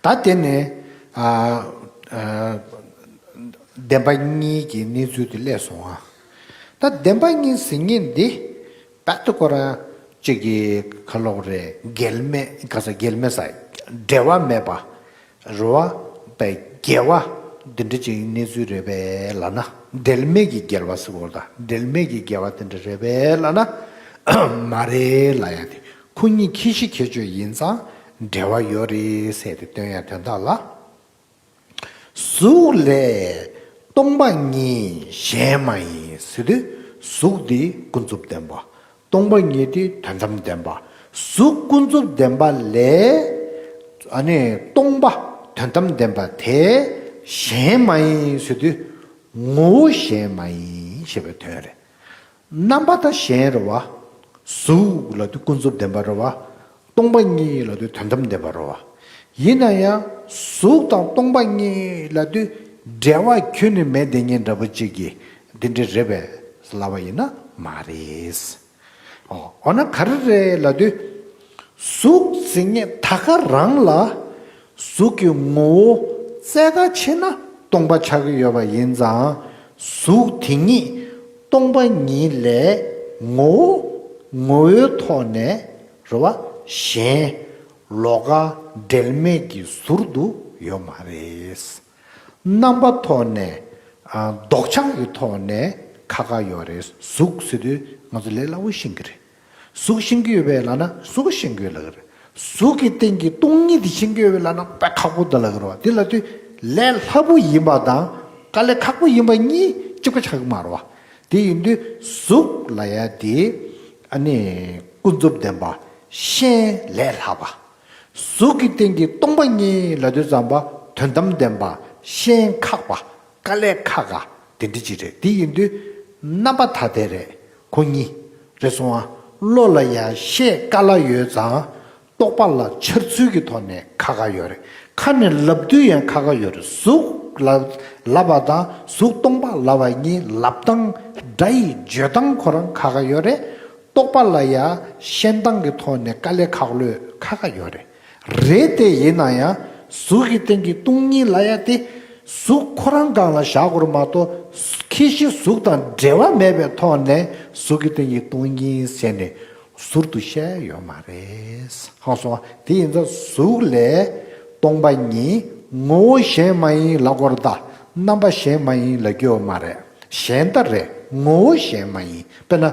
ད་དེ་ནས་ཨ་ཨ་བདེན་པ་གཉིས་ཀྱི་གནས་ཚུལ་དེ་སླེབས་སོང་ཨ། ད་བདེན་པ་གཉིས་ཟེར་མཁན་འདི། རྦད་དེ་ཁོ་རང་གཅིག་གི་ཁ་ལོག་རེད། འགལ་མེད་ག་ས་འགལ་མེད་ས། འབྲེལ་བ་མེད་པ་རེད་བ། པའི་འགལ་བ་འདི་འདྲ་ཅིག་གནས་ཚུལ་རེད་པས་ལབ་ན། འབྲེལ་མེད་ཀྱི་འགལ་བ་ཟེར་བ་དང་འབྲེལ་མེད་ཀྱི་འགལ་བ་དེ་འདྲ་རེད་པས་ལབ་ན། མ་རེད་ལབ་ཡ་དེ། ཁོ་གཉིས་ཁྱད་གཞི་ཁྱད་ཆོས་ཡིན་ཙང་འབྲེལ་བ་ཡོད་རེད་ཟེར་ཏེ་སྟོན་ཡ་དོན་དག་ལ། གཟུགས་ལས་སྟོང་པ་ཉིད་གཞན་མ་ཡིན་ཟེར་དུས་གཟུགས་འདི་ཀུན་རྫོབ་བདེན་པ། སྟོང་པ་ཉིད་དེ་དོན་དམ་བདེན་པ། གཟུགས་ཀུན་རྫོབ་བདེན་པ་ལས། ཨ་ནི་སྟོང་པ་དོན་དམ་བདེན་པ་དེ་གཞན་མ་ཡིན་ཟེར་དུས་ངོ་བོ་གཞན་མ་ཡིན་ཞེས་པའི་དོན་རེད། རྣམ་པ་ད་གཞན་རེད་བ། གཟུགས་ལབ་དུས་ཀུན་རྫོབ་བདེན་པ་རེད་བ། སྟོང་པ་ཉིད་ལབ་དུས་དོན་དམ་བདེན་པ་རེད་བ། ཡིན་ན་ཡང་གཟུགས་དང་སྟོང་པ་ཉིད་ལབ་དུས་འབྲེལ་བ་ཁྱོན་ནས་མེད་བསྡད་མཁན་འདྲ་པོ་ཅིག་གིས་འདི་འདྲ་རེད་པས་ལབ་པ་ཡིན་ན་མ་རེད། ཨོ། འོ་ན་ག་རེ་རེད་ལབ་དུས། གཟུགས་ཟེར་མཁན་ད་ག་རང་ལ། གཟུགས་ཀྱི་ངོ་བོ་བཙལ་ག་ཕྱིན་ན་སྟོང་པ་ཆགས་ཀྱི་ཡོད་པ་ཡིན་ཙང་། གཟུགས་དེ་ཉིད་སྟོང་པ་ཉིད་ལས་ངོ་བོ་ངོ་བོའི་ཐོག་ནས་རེད་བ། གཞན་ལོགས་ཀ་འབྲེལ་མེད་ཀྱི་ཟུར་དུ་ཡོད་མ་རེད། རྣམ་པ་ཐོག་ནས། ཨ། འདོགས་ཆགས་ཀྱི་ཐོག་ནས་ཁ་ཁ་ཡོད་རེད། གཟུགས་ཟེར་དུས་ང་ཚོ་ལས་སླ་པོ་ཤེས་ཀྱི་རེད། གཟུགས་ཤེས་ཀྱི་ཡོད་པས་ལབ་ན་གཟུགས་ཤེས་ཀྱི་ཡོད་ལབ་ཀྱི་རེད། གཟུགས་ཀྱི་སྟེང་གི་སྟོང་ཉིད་དེ་ཤེས་ཀྱི་ཡོད་པས་ལབ་ན་དཔེ་ཁག་པོ་འདུག་ལབ་ཀྱི་རེད་བ། དེ་ལབ་དུས་ལས་སླ་པོ་ཡིན་པ་དང་དཀའ་ལས་ཁག་པོ་ཡིན་པ་གཉིས་གཅིག་པ་ཆགས་ཀྱི་མ་རེད་བ། དེ་ཡིན་དུས་གཟུགས་ལབ་ཡ་དེ་ཨ་ནི་ཀུན་རྫོབ་བདེན་པ། གཞན་ལས་སླ་བ། གཟུགས་ཀྱི་སྟེང་གི་སྟོང་པ་ཉིད་ལབ་དུས་ཙམ་པ་དོན་དམ་བདེན་པ། གཞན་ཁག་པ། དཀའ་ལས་ཁག་ག་དེ་འདྲ་ཅིག་རེད། དེ་ཡིན་དུས་རྣམ་པ་ཐ་དད་རེད། ཁོ་གཉིས་རེད་སོང་ཨ། བློ་ལ་ཡང་ཤེས་དཀའ་ལ་ཡོད་ཙང་རྟོག་པ་ལ་འཆར་ཚུལ་གྱི་ཐོག་ནས་ཁ་ཁ་ཡོད་རེད། ཁ་ནས་ལབ་དུས་ཡང་ཁ་ཁ་ཡོད་རེད། གཟུགས་ལ་ལབ་པ་དང་གཟུགས་སྟོང་པ་ལབ་པ་གཉིས་ལབ་སྟངས་སྒྲ་ཡི་བརྗོད་སྟངས་ཁོ་རང་ཁ་ཁ་ཡོད་རེད། རྟོག་པ་ལ་ཡང་ཤེས་སྟངས་ཀྱི་ཐོག་ནས་དཀའ་ལས་ཁག་ལོས་ཁ་ཁ་ཡོད་རེད། རེད་དེ་ཡིན་ན་ཡང་གཟུགས་ཀྱི་སྟེང་གི་སྟོང་ཉིད་ལབ་ཡ་དེ་གཟུགས་ཁོ་རང་སྒང་ལ་བཞག་དགོས་རེད་མ་གཏོགས། ཁྱད་གཞི་གཟུགས་དང་འབྲེལ་བ་མེད་པའི་ཐོག་ནས་གཟུགས་ཀྱི་སྟེང་གི་སྟོང་ཉིད་ཟེར་ནས་ཟུར་དུ་བཤད་ཡོད་མ་རེད། ཧང་སོང་བ། དེ་ཡིན་ཙང་གཟུགས་ལས་སྟོང་པ་ཉིད་ངོ་བོ་གཞན་མ་ཡིན་ལབ་དགོས་རེད་ད། རྣམ་པ་གཞན་མ་ཡིན་ལབ་རྒྱུ་ཡོད་མ་རེད། གཞན་ད་རེད། ངོ་བོ་གཞན་མ་ཡིན། དཔེར་ན་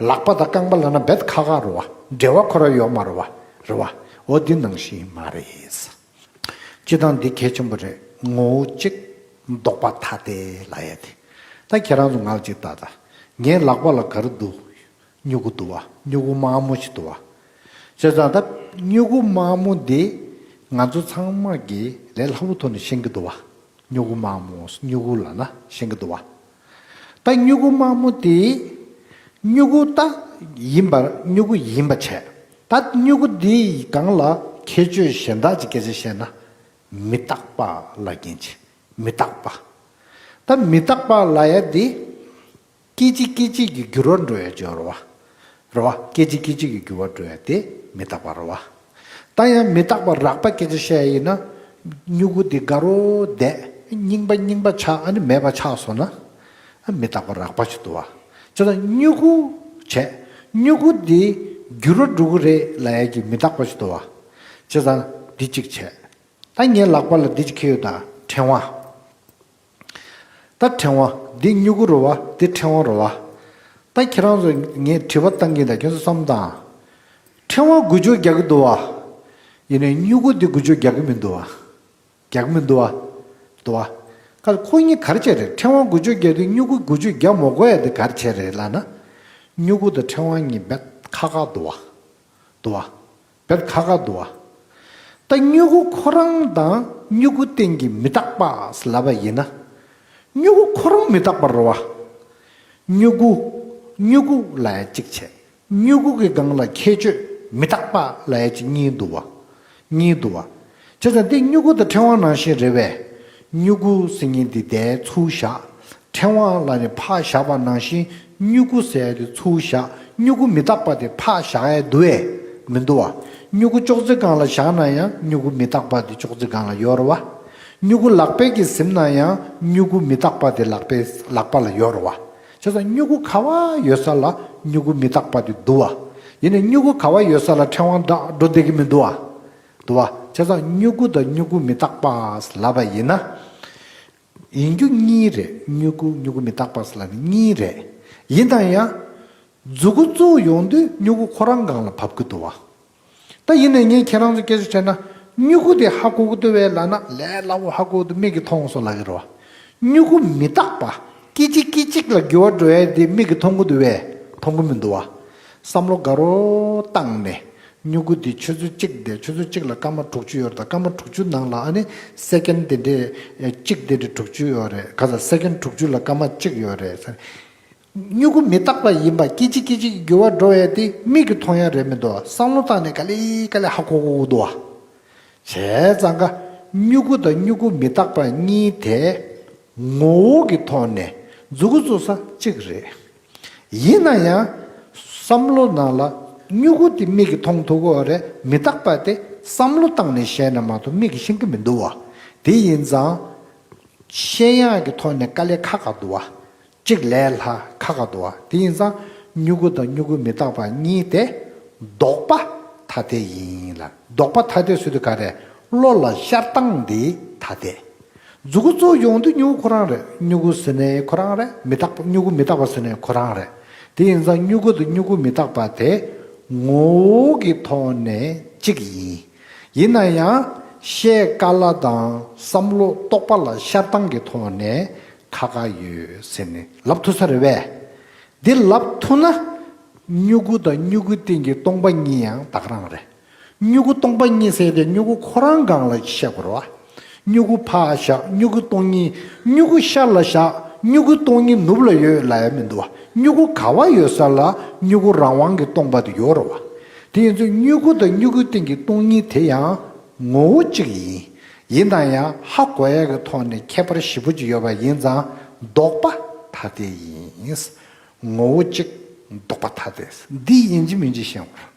ལག་པ་དང་རྐང་པ་ལབ་ན་རྦད་ཁག་ཁག་རེད་བ། འབྲེལ་བ་ཁོ་རང་ཡོད་མ་རེད་བ། རེད་བ། འོ་འདི་ནང་བཞིན་མ་རེད། སྤྱིར་བཏང་འདི་གལ་ཆེན་པོ་རེད། ངོ་བོ་གཅིག་ལྡོག་པ་ཐ་དད་ལབ་ཡ་དེ། ད་ཁྱེད་རང་ཚོ་ང་ལ་ཅིག་ལྟ་ད། ངའི་ལག་པ་ལ་ག་རེ་འདུག་སྨྱུ་གུ་འདུག་བ། སྨྱུ་གུ་དམར་མོ་ཞིག་འདུག་བ། བྱས་ཙང་ད་སྨྱུ་གུ་དམར་མོ་འདི་ང་ཚོ་ཚང་མ་གིས་ལས་སླ་པོ་ཐོག་ནས་ཤེས་ཀྱི་འདུག་བ། སྨྱུ་གུ་དམར་མོ་སྨྱུ་གུ་ལབ་ན་ཤེས་ཀྱི་འདུག་བ། ད་སྨྱུ་གུ་དམར་མོ་དེ་སྨྱུ་གུ་ད་ཡིན་པ། སྨྱུ་གུ་ཡིན་པ་བྱས། ད་སྨྱུ་གུ་འདིའི་སྒང་ལ་ཁྱད་ཆོས་གཞན་དག་ཅིག་སྐད་ཆ་བཤད་ན། མི་རྟག་པ་ལབ་མཁན་ཅིག་མི་རྟག་པ། ད་མི་རྟག་པ་ལབ་ཡ་འདི། སྐད་ཅིག་སྐད་ཅིག་གིས་འགྱུར་བ་འགྲོ་ཡ་ཅིག་ཡོད་རེད་བ། རེད་བ། སྐད་ཅིག་སྐད་ཅིག་གིས་འགྱུར་བ་འགྲོ་ཡ་དེ་མི་རྟག་པ་རེད་བ། ད་ཡང་མི་རྟག་པ་རགས་པ་སྐད་ཆ་བཤད་ཡ་ཡིན་ན། སྨྱུ་གུ་དེ་དགའ་རོགས་བསྡད། རྙིང་པ་རྙིང་པ་ཆགས། ཨ་ནི་མེད་པ་ཆགས་སོང་ན། ཨ། མི་རྟག་པ་རགས་པ་ཞིག་འདུག་བ། བྱས་ཙང་སྨྱུ་གུ་བྱས། སྨྱུ་གུ་དེ་འགྱུར་བ་འགྲོ་གི་རེད་ལབ་ཡ་གི་མི་རྟག་པ་ཞིག་འདུག་བ། བྱས་ཙང་འདི་གཅིག་བྱས། ད་ངའི་ལག་པ་ལ་འདི་གཅིག་འཁྱེར་ཡོད་ད། ཕྲེང་བ། ད་ཕྲེང་བ་འདི་སྨྱུ་གུ་རེད་བ། འདི་ཕྲེང་བ་རེད་བ། ད་ཁྱེད་རང་ཚོ་ངས་དྲི་བ་བཏང་གིན་ད། ཁྱེད་ཚོ་བསམ་བློ་བཏང་། ཕྲེང་བ་འགུལ་སྐྱོད་རྒྱག་གི་འདུག་བ། ཡིན་ནའི་སྨྱུ་གུ་འདི་འགུལ་སྐྱོད་རྒྱག་གི་མི་འདུག་བ། རྒྱག་གི་མི་འདུག་བ། འདུག་བ། ཁ་ཁོ་གཉིས་ག་རེ་བྱས་རེད། ཕྲེང་བ་འགུལ་སྐྱོད་རྒྱག་དུས་སྨྱུ་གུ་འགུལ་སྐྱོད་རྒྱག་མ་དགོས་ཡ་དེ་ག་རེ་བྱས་རེད་ལབ་ན། སྨྱུ་གུ་དང་ཕྲེང་བ་གཉིས་རྦད་ཁག་ཁག་འདུག་བ། འདུག་བ། རྦད་ཁག་ཁག་འདུག་བ། ད་སྨྱུ་གུ་ཁོ་རང་དང་སྨྱུ་གུ་སྟེང་གི་མི་རྟག་པ་ལབ་པ་ཡིན་ན། སྨྱུ་གུ་ཁོ་རང་མི་རྟག་པ་རེད་བ། སྨྱུ་གུ། སྨྱུ་གུ་ལབ་ཡ་གཅིག་བྱས། སྨྱུ་གུ་གི་སྒང་ལ་ཁྱད་ཆོས་མི་རྟག་པ་ལབ་ཡ་གཅིག་གཉིས་འདུག་བ། གཉིས་འདུག་བ། བྱས་ཙང་འདི་སྨྱུ་གུ་དང་ཕྲེང་བ་ནང་བཞིན་རེད་པས། སྨྱུ་གུ་ཟེར་མཁན་འདི་དེ་ཚུར་བཞག་ཕྲེང་བ་ལ་ནི་ཕར་བཞག་པ་ནང་བཞིན་སྨྱུ་གུ་ཟེར་ཡ་དེ་ཚུར་བཞག་སྨྱུ་གུ་མི་རྟག་པ་དེ་ཕར་བཞག་ཡ་འདུག་བས། མི་འདུག་བ། སྨྱུ་གུ་ཅོག་ཙེ་སྒང་ལ་བཞག་ན་ཡང་སྨྱུ་གུ་མི་རྟག་པ་དེ་ཅོག་ཙེ་སྒང་ལ་ཡོད་རེད་བ། སྨྱུ་གུ་ལག་པས་ཀྱིས་ཟིན་ན་ཡང་སྨྱུ་གུ་མི་རྟག་པ་དེ་ལག་པས། ལག་པ་ལ་ཡོད་རེད་བ། བྱས་ཙང་སྨྱུ་གུ་ག་པར་ཡོད་ས་ལ་སྨྱུ་གུ་མི་རྟག་པ་དེ་འདུག་བ། ཡིན་ནའི་སྨྱུ་གུ་ག་པར་ཡོད་ས་ལ་ཕྲེང་བ་འདྲ་འགྲོ་བསྡད་ཀྱི་མི་འདུག་བ། འདུག་བ། བྱས་ཙང་སྨྱུ་གུ་དང་སྨྱུ་གུ་མི་རྟག་པ་ལབ་པ་ཡིན་ན། ཡིན་རྒྱུ་གཉིས་རེད། སྨྱུ་གུ་སྨྱུ་གུ་མི་རྟག་པ་ལབ་ནི་གཉིས་རེད། ཡིན་ན་ཡང་། མཛུ་གུ་བཙུགས་ཡོང་དུས་སྨྱུ་གུ་ཁོ་རང་སྒང་ལ་བབས་ཀྱི་འདུག་བ། ད་ཡིན་ནའི་ངས་ཁྱེད་རང་ཚོ་སྐད་ཆ་དྲིས་ན། སྨྱུ་གུ་དེ་ཧ་གོ་གི་འདུག་བས་ལབ་ན། ལས་སླ་པོ། ཧ་གོ་གི་འདུག་མིག་གིས་མཐོང་སོང་ལབ་ཀྱི་རེད་བ། སྨྱུ་གུ་མི་རྟག་པ། སྐད་ཅིག་སྐད་ཅིག་ལ་འགྱུར་བ་འགྲོ་ཡ་དེ་མིག་གིས་མཐོང་གི་འདུག་བས། མཐོང་གི་མི་འདུག་བ། བསམ་བློ་དགའ་རོགས་བཏང་ནས། སྨྱུ་གུ་འདི་ཆུ་ཚོད་གཅིག་དེ། ཆུ་ཚོད་གཅིག་ལ་སྐར་མ་དྲུག་ཅུ་ཡོད་རེད་ད། སྐར་མ་དྲུག་ཅུ་ནང་ལ་ཨ་ནི་སེ་ཀེན་དེ་འདྲས་གཅིག་དེ་འདྲས་དྲུག་ཅུ་ཡོད་རེད། ག་ས་སེ་ཀེན་དྲུག་ཅུ་ལ་སྐར་མ་གཅིག་ཡོད་རེད་ཟེར། སྨྱུ་གུ་མི་རྟག་པ་ཡིན་པ། སྐད་ཅིག་སྐད་ཅིག་འགྱུར་བ་འགྲོ་ཡ་དེ་མིག་གིས་མཐོང་ཡ་རེད་མི་འདུག་བསམ་བློ་བཏང་ནས་ག་ལེ་ག་ལེ་ཧ་གོ་གོ་གི་འདུག་བ། བྱས་ཙང་ཀ། སྨྱུ་གུ་དང་སྨྱུ་གུ་མི་རྟག་པ་གཉིས་དེ་ངོ་བོ་གི་ཐོག་ནས་མཛུ་གུ་བཙུགས་ས་གཅིག་རེད། ཡིན་ན་ཡང་། བསམ་བློ་ནང་ལ་སྨྱུ་གུ་དེ་མིག་གིས་མཐོང་ཐུབ་ཀྱི་ཡོད་རེད། མི་རྟག་པ་དེ་བསམ་བློ་བཏང་ནས་བཤད་ན་མ་གཏོགས་མིག་གིས་ཤེས་ཀྱི་མི་འདུག་བ། དེ་ཡིན་ཙང་། ཤེས་ཡག་གི་ཐོག་ནས་དཀའ་ལས་ཁག་ཁག་འདུག་བ། གཅིག་ལས་སླ་ཁག་ཁག་འདུག་བ། དེ་ཡིན་ཙང་སྨྱུ་གུ་དང་སྨྱུ་གུ་མི་རྟག་པ་གཉིས་དེ་ལྡོག་པ་ཐ་དད་ཡིན་ལ། ལྡོག་པ་ཐ་དད་ཟེར་དུས་ག་རེ། བློ་ལ་ཤར་སྟངས་འདི་ཐ་དད། མཛུ་གུ་བཙུགས་ཡོང་དུས་སྨྱུ་གུ་ཁོ་རང་རེད། སྨྱུ་གུ་ཟེར་ནའི་ཁོ་རང་རེད། མི་རྟག་པ། སྨྱུ་གུ་མི་རྟག་པ་ཟེར་ནའི་ཁོ་རང་རེད། དེ་ཡིན་ཙང་སྨྱུ་གུ་དང་སྨྱུ་གུ་མི་རྟག་པ་དེ་ངོ་བོ་གི་ཐོག་ནས་གཅིག་ཡིན། ཡིན་ན་ཡང་ཤེས་དཀའ་སླ་དང་བསམ་བློ་རྟོག་པ་ལ་ཤར་སྟངས་ཀྱི་ཐོག་ནས་ཁག་ཁག་ཡོད་ཟེར་ནས་ལབ་ཐུབ་ས་རེད་པས། འདི་ལབ་ཐུབ་ན། སྨྱུ་གུ་དང་སྨྱུ་གུའི་སྟེང་གི་སྟོང་པ་ཉིད་ཡང་ད་ག་རང་རེད། སྨྱུ་གུ་སྟོང་པ་ཉིད་ཟེར་དེ་སྨྱུ་གུ་ཁོ་རང་སྒང་ལ་བཤད་དགོས་རེད་བ། སྨྱུ་གུ་ཕར་བཞག་སྨྱུ་གུ་སྟོང་ཉིད། སྨྱུ་གུ་ཤར་ལ་བཞག་སྨྱུ་གུ་སྟོང་ཉིད་ནུབ་ལ་ཡོད་ལབ་ཡ་མི་འདུག་བ། སྨྱུ་གུ་ག་པར་ཡོད་ས་ལ་སྨྱུ་གུ་རང་དབང་གི་སྟོང་པ་དེ་ཡོད་རེད་བ། དེ་ཡིན་ཙང་སྨྱུ་གུ་དང་སྨྱུ་གུའི་སྟེང་གི་སྟོང་ཉིད་དེ་ཡང་ངོ་བོ་གཅིག་ཡིན། ཡིན་ན་ཡང་ཧ་གོ་ཡ་གི་ཐོག་ནས་ཁྱད་པར་ཞེ་པོ་ཅིག་ཡོད་པ་ཡིན་ཙང་ལྡོག་པ་ཐ་དད་ཡིན། ངོ་བོ་གཅིག་ལྡོག་པ་ཐ་དད། འདི་ཡིན་གཅིག་མིན་གཅིག་ཤེས་དགོས།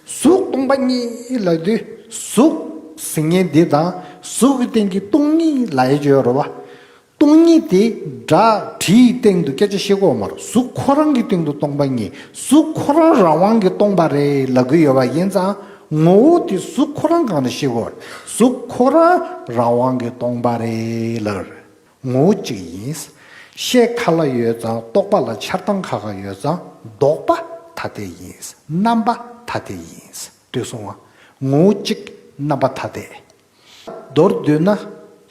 གཟུགས་སྟོང་པ་ཉིད་ལབ་དུས་གཟུགས་ཟེར་མཁན་འདི་དང་གཟུགས་ཀྱི་སྟེང་གི་སྟོང་ཉིད་ལབ་ཡ་ཅིག་ཡོད་རེད་བ། སྟོང་ཉིད་དེ་སྒྲ་དྲིའི་སྟེང་དུ་སྐད་ཆ་བཤད་ཀྱི་ཡོད་མ་རེད། གཟུགས་ཁོ་རང་གི་སྟེང་དུ་སྟོང་པ་ཉིད། གཟུགས་ཁོ་རང་རང་དབང་གི་སྟོང་པ་རེད་ལབ་ཀྱི་ཡོད་པ་ཡིན་ཙང་ངོ་བོ་དེ་གཟུགས་ཁོ་རང་སྒང་ནས་བཤད་ཀྱི་ཡོད་རེད། གཟུགས་ཁོ་རང་རང་དབང་གི་སྟོང་པ་རེད་ལབ་ཀྱི་རེད། ངོ་བོ་གཅིག་ཡིན། ཤེས་ཁ་ལ་ཡོད་ཙང་རྟོག་པ་ལ་འཆར་སྟངས་ཁ་ཁ་ཡོད་ཙང་ལྡོག་པ་ཐ་དད་ཡིན། རྣམ་པ་ཐ་དད་ཡིན། འགྲིག་སོང་ང་ ངོ་བོ་གཅིག་རྣམ་པ་ཐ་དད། མདོར་བསྡུས་ན།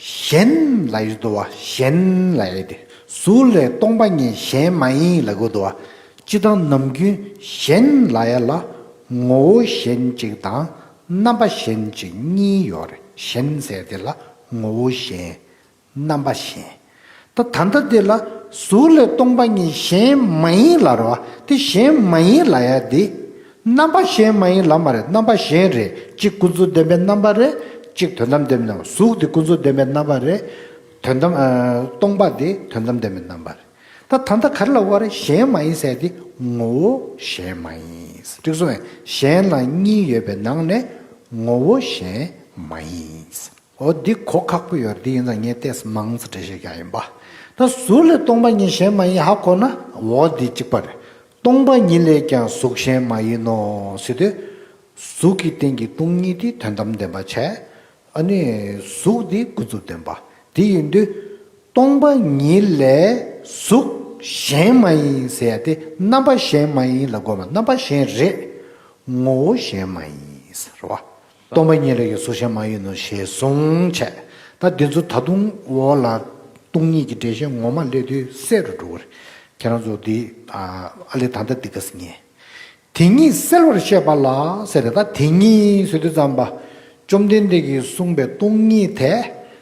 གཞན་ལབ་ཡོད་དོ་བ། གཞན་ལབ་ཡོད་དེ། གཟུགས་ལས་སྟོང་པ་ཉིད་གཞན་མ་ཡིན་ལབ་དགོས་དོ་བ། སྤྱིར་བཏང་ནམ་རྒྱུན་གཞན་ལབ་ཡ་ལ་ངོ་བོ་གཞན་གཅིག་དང་རྣམ་པ་གཞན་གཅིག་གཉིས་ཡོད་རེད། གཞན་ཟེར་དེ་ལ་ངོ་བོ་གཞན། རྣམ་པ་གཞན། ད་ད་ལྟ་འདི་ལ་གཟུགས་ལས་སྟོང་པ་ཉིད་གཞན་མ་ཡིན་ལབ་རེད་བ། དེ་གཞན་མ་ཡིན་ལབ་ཡ་དེ། རྣམ་པ་གཞན་མ་ཡིན་ལབ་མ་རེད། རྣམ་པ་གཞན་རེད། གཅིག་ཀུན་རྫོབ་བདེན་པའི་རྣམ་པ་རེད། གཅིག་དོན་དམ་བདེན་པའི་རྣམ་པ། གཟུགས་དེ་ཀུན་རྫོབ་བདེན་པའི་རྣམ་པ་རེད། དོན་དམ་ཨ། སྟོང་པ་དེ་དོན་དམ་བདེན་པའི་རྣམ་པ་རེད། ད་ད་ལྟ་ག་རེ་ལབ་དགོས་རེད། གཞན་མ་ཡིན་ཟེར་དེ་ངོ་བོ་གཞན་མ་ཡིན། འགྲིག་སོང་ངས། གཞན་ལ་གཉིས་ཡོད་པའི་ནང་ནས་ངོ་བོ་གཞན་མ་ཡིན། འོ་འདི་གོ་ཁག་པོ་ཡོད་རེད། འདི་ཡིན་ཙང་ངས་ཏོག་ཙམ་མང་ཙམ་འགྲེལ་བཤད་རྒྱག་ཡིན་པ། ད་གཟུགས་ལས་སྟོང་པ་ཉིད་གཞན་མ་ཡིན་ཧ་གོ་ན། འོ་འདི་གཅིག་པ་རེད། སྟོང་པ་ཉིད་ལས་ཀྱང་གཟུགས་གཞན་མ་ཡིན་ནོ་ཟེར་དུས། གཟུགས་ཀྱི་སྟེང་གི་སྟོང་ཉིད་དེ་དོན་དམ་བདེན་པ་བྱས། ཨ་ནི་གཟུགས་དེ་ཀུན་རྫོབ་བདེན་པ། དེ་ཡིན་དུས། སྟོང་པ་ཉིད་ལས་གཟུགས་གཞན་མ་ཡིན་ཟེར་ཡ་དེ་རྣམ་པ་གཞན་མ་ཡིན་ལབ་དགོས་པ། རྣམ་པ་གཞན་རེད། ངོ་བོ་གཞན་མ་ཡིན་ཟེར་བ། སྟོང་པ་ཉིད་ལས་ཀྱང་གཟུགས་གཞན་མ་ཡིན་ནོ་ཞེས་གསུངས་བྱས། ད་འདི་ཚོ་ད་དུང་འོག་ལ་སྟོང་ཉིད་ཀྱི་འགྲེལ་བཤད་ངོ་མ་སླེབས་དུས་གསལ་རུ་འགྲོ་གི་རེད། ཁྱེད་རང་ཚོ་འདི་ཨ་ལས་ད་ལྟ་འདི་ག་ཟེར་ཉན། དེ་ཉིད་གསལ་བར་བཤད་པ་ལ་ཟེར་རེད། ད་དེ་ཉིད་ཟེར་དུས་ཙམ་པ། བཅོམ་ལྡན་འདས་ཀྱིས་གསུངས་པའི་སྟོང་ཉིད་དེ་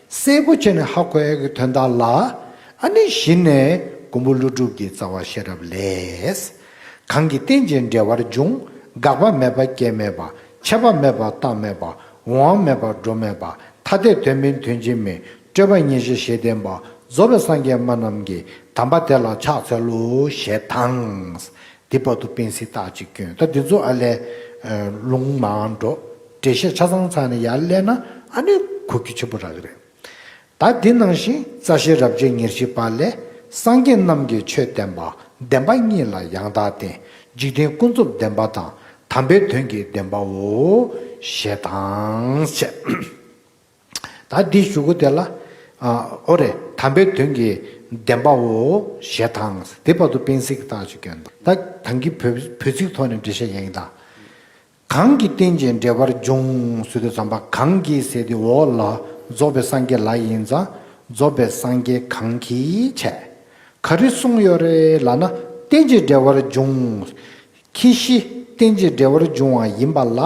གསལ་པོ་བྱས་ནས་ཧ་གོ་ཡག་གི་དོན་དག་ལ། ཨ་ནི་གཞི་ནས་མགོན་པོ་ཀླུ་སྒྲུབ་ཀྱི་རྩ་བ་ཤེས་རབ་ལས། གང་གིས་རྟེན་ཅིང་འབྲེལ་བར་འབྱུང་། དགག་པ་མེད་པ་སྐྱེ་མེད་པ། ཆད་པ་མེད་པ་རྟག་མེད་པ། འོང་བ་མེད་པ་འགྲོ་མེད་པ། ཐ་དད་དོན་མིན་དོན་གཅིག་མིན། སྤྲོས་པ་ཉེར་ཞི་ཞེས་བསྟན་པ། རྫོགས་པའི་སངས་རྒྱས་སྨྲ་རྣམས་ཀྱིས། དམ་པ་དེ་ལ་ཕྱག་འཚལ་ལོ་ཞེས་དང་། དེ་བར་དུ་སྤེལ་ཚིག་རྟགས་གཅིག་བསྐྱོན། ད་འདི་ཚོ་ཨ་ལས་ལུང་མང་འགྲོ། འགྲེལ་བཤད་ཆ་ཚང་ཚང་ནས་ཡར་སླེབས་ན་ཨ་ནི་གོ་རྒྱུ་ཆེན་པོ་རག་གི་རེད། ད་འདི་ནང་བཞིན་རྩ་ཤེ་རབ་བྱེད་ཉེར་བཞི་པ་ལས། སངས་རྒྱས་རྣམས་ཀྱིས་ཆོས་བསྟན་པ། བདེན་པ་གཉིས་ལ་ཡང་དག་བརྟེན། འཇིག་རྟེན་ཀུན་རྫོབ་བདེན་པ་དང་། དམ་པའི་དོན་གྱི་བདེན་པའོ། ཞེས་དང་ཞེས། ད་འདི་ཞུ་གི་དེ་ལ། ཨོ་རེད། དམ་པའི་དོན་གྱི་བདེན་པའོ་ཞེས་དང་། དེ་བར་དུ་སྤེལ་ཚིག་རྟགས་གཅིག་བསྐྱོན། ད་ད་གིན་བོད་བོད་ཚིག་ཐོག་ནས་འགྲེལ་བཤད་ཡིན་ད། གང་གིས་རྟེན་ཅིང་འབྲེལ་བར་འབྱུང་ཟེར་དུས་ཙམ་པ། གང་གིས་ཟེར་དུས་འོག་ལ་རྫོགས་པའི་སངས་རྒྱས་ལ་ཡིན་ཙང་། རྫོགས་པའི་སངས་རྒྱས་གང་གིས་བྱས། ག་རེ་གསུངས་ཡོད་རེད་ལབ་ན། རྟེན་ཅིང་འབྲེལ་བར་འབྱུང་། ཁྱད་གཞི་རྟེན་ཅིང་འབྲེལ་བར་འབྱུང་བ་ཡིན་པ་ལ།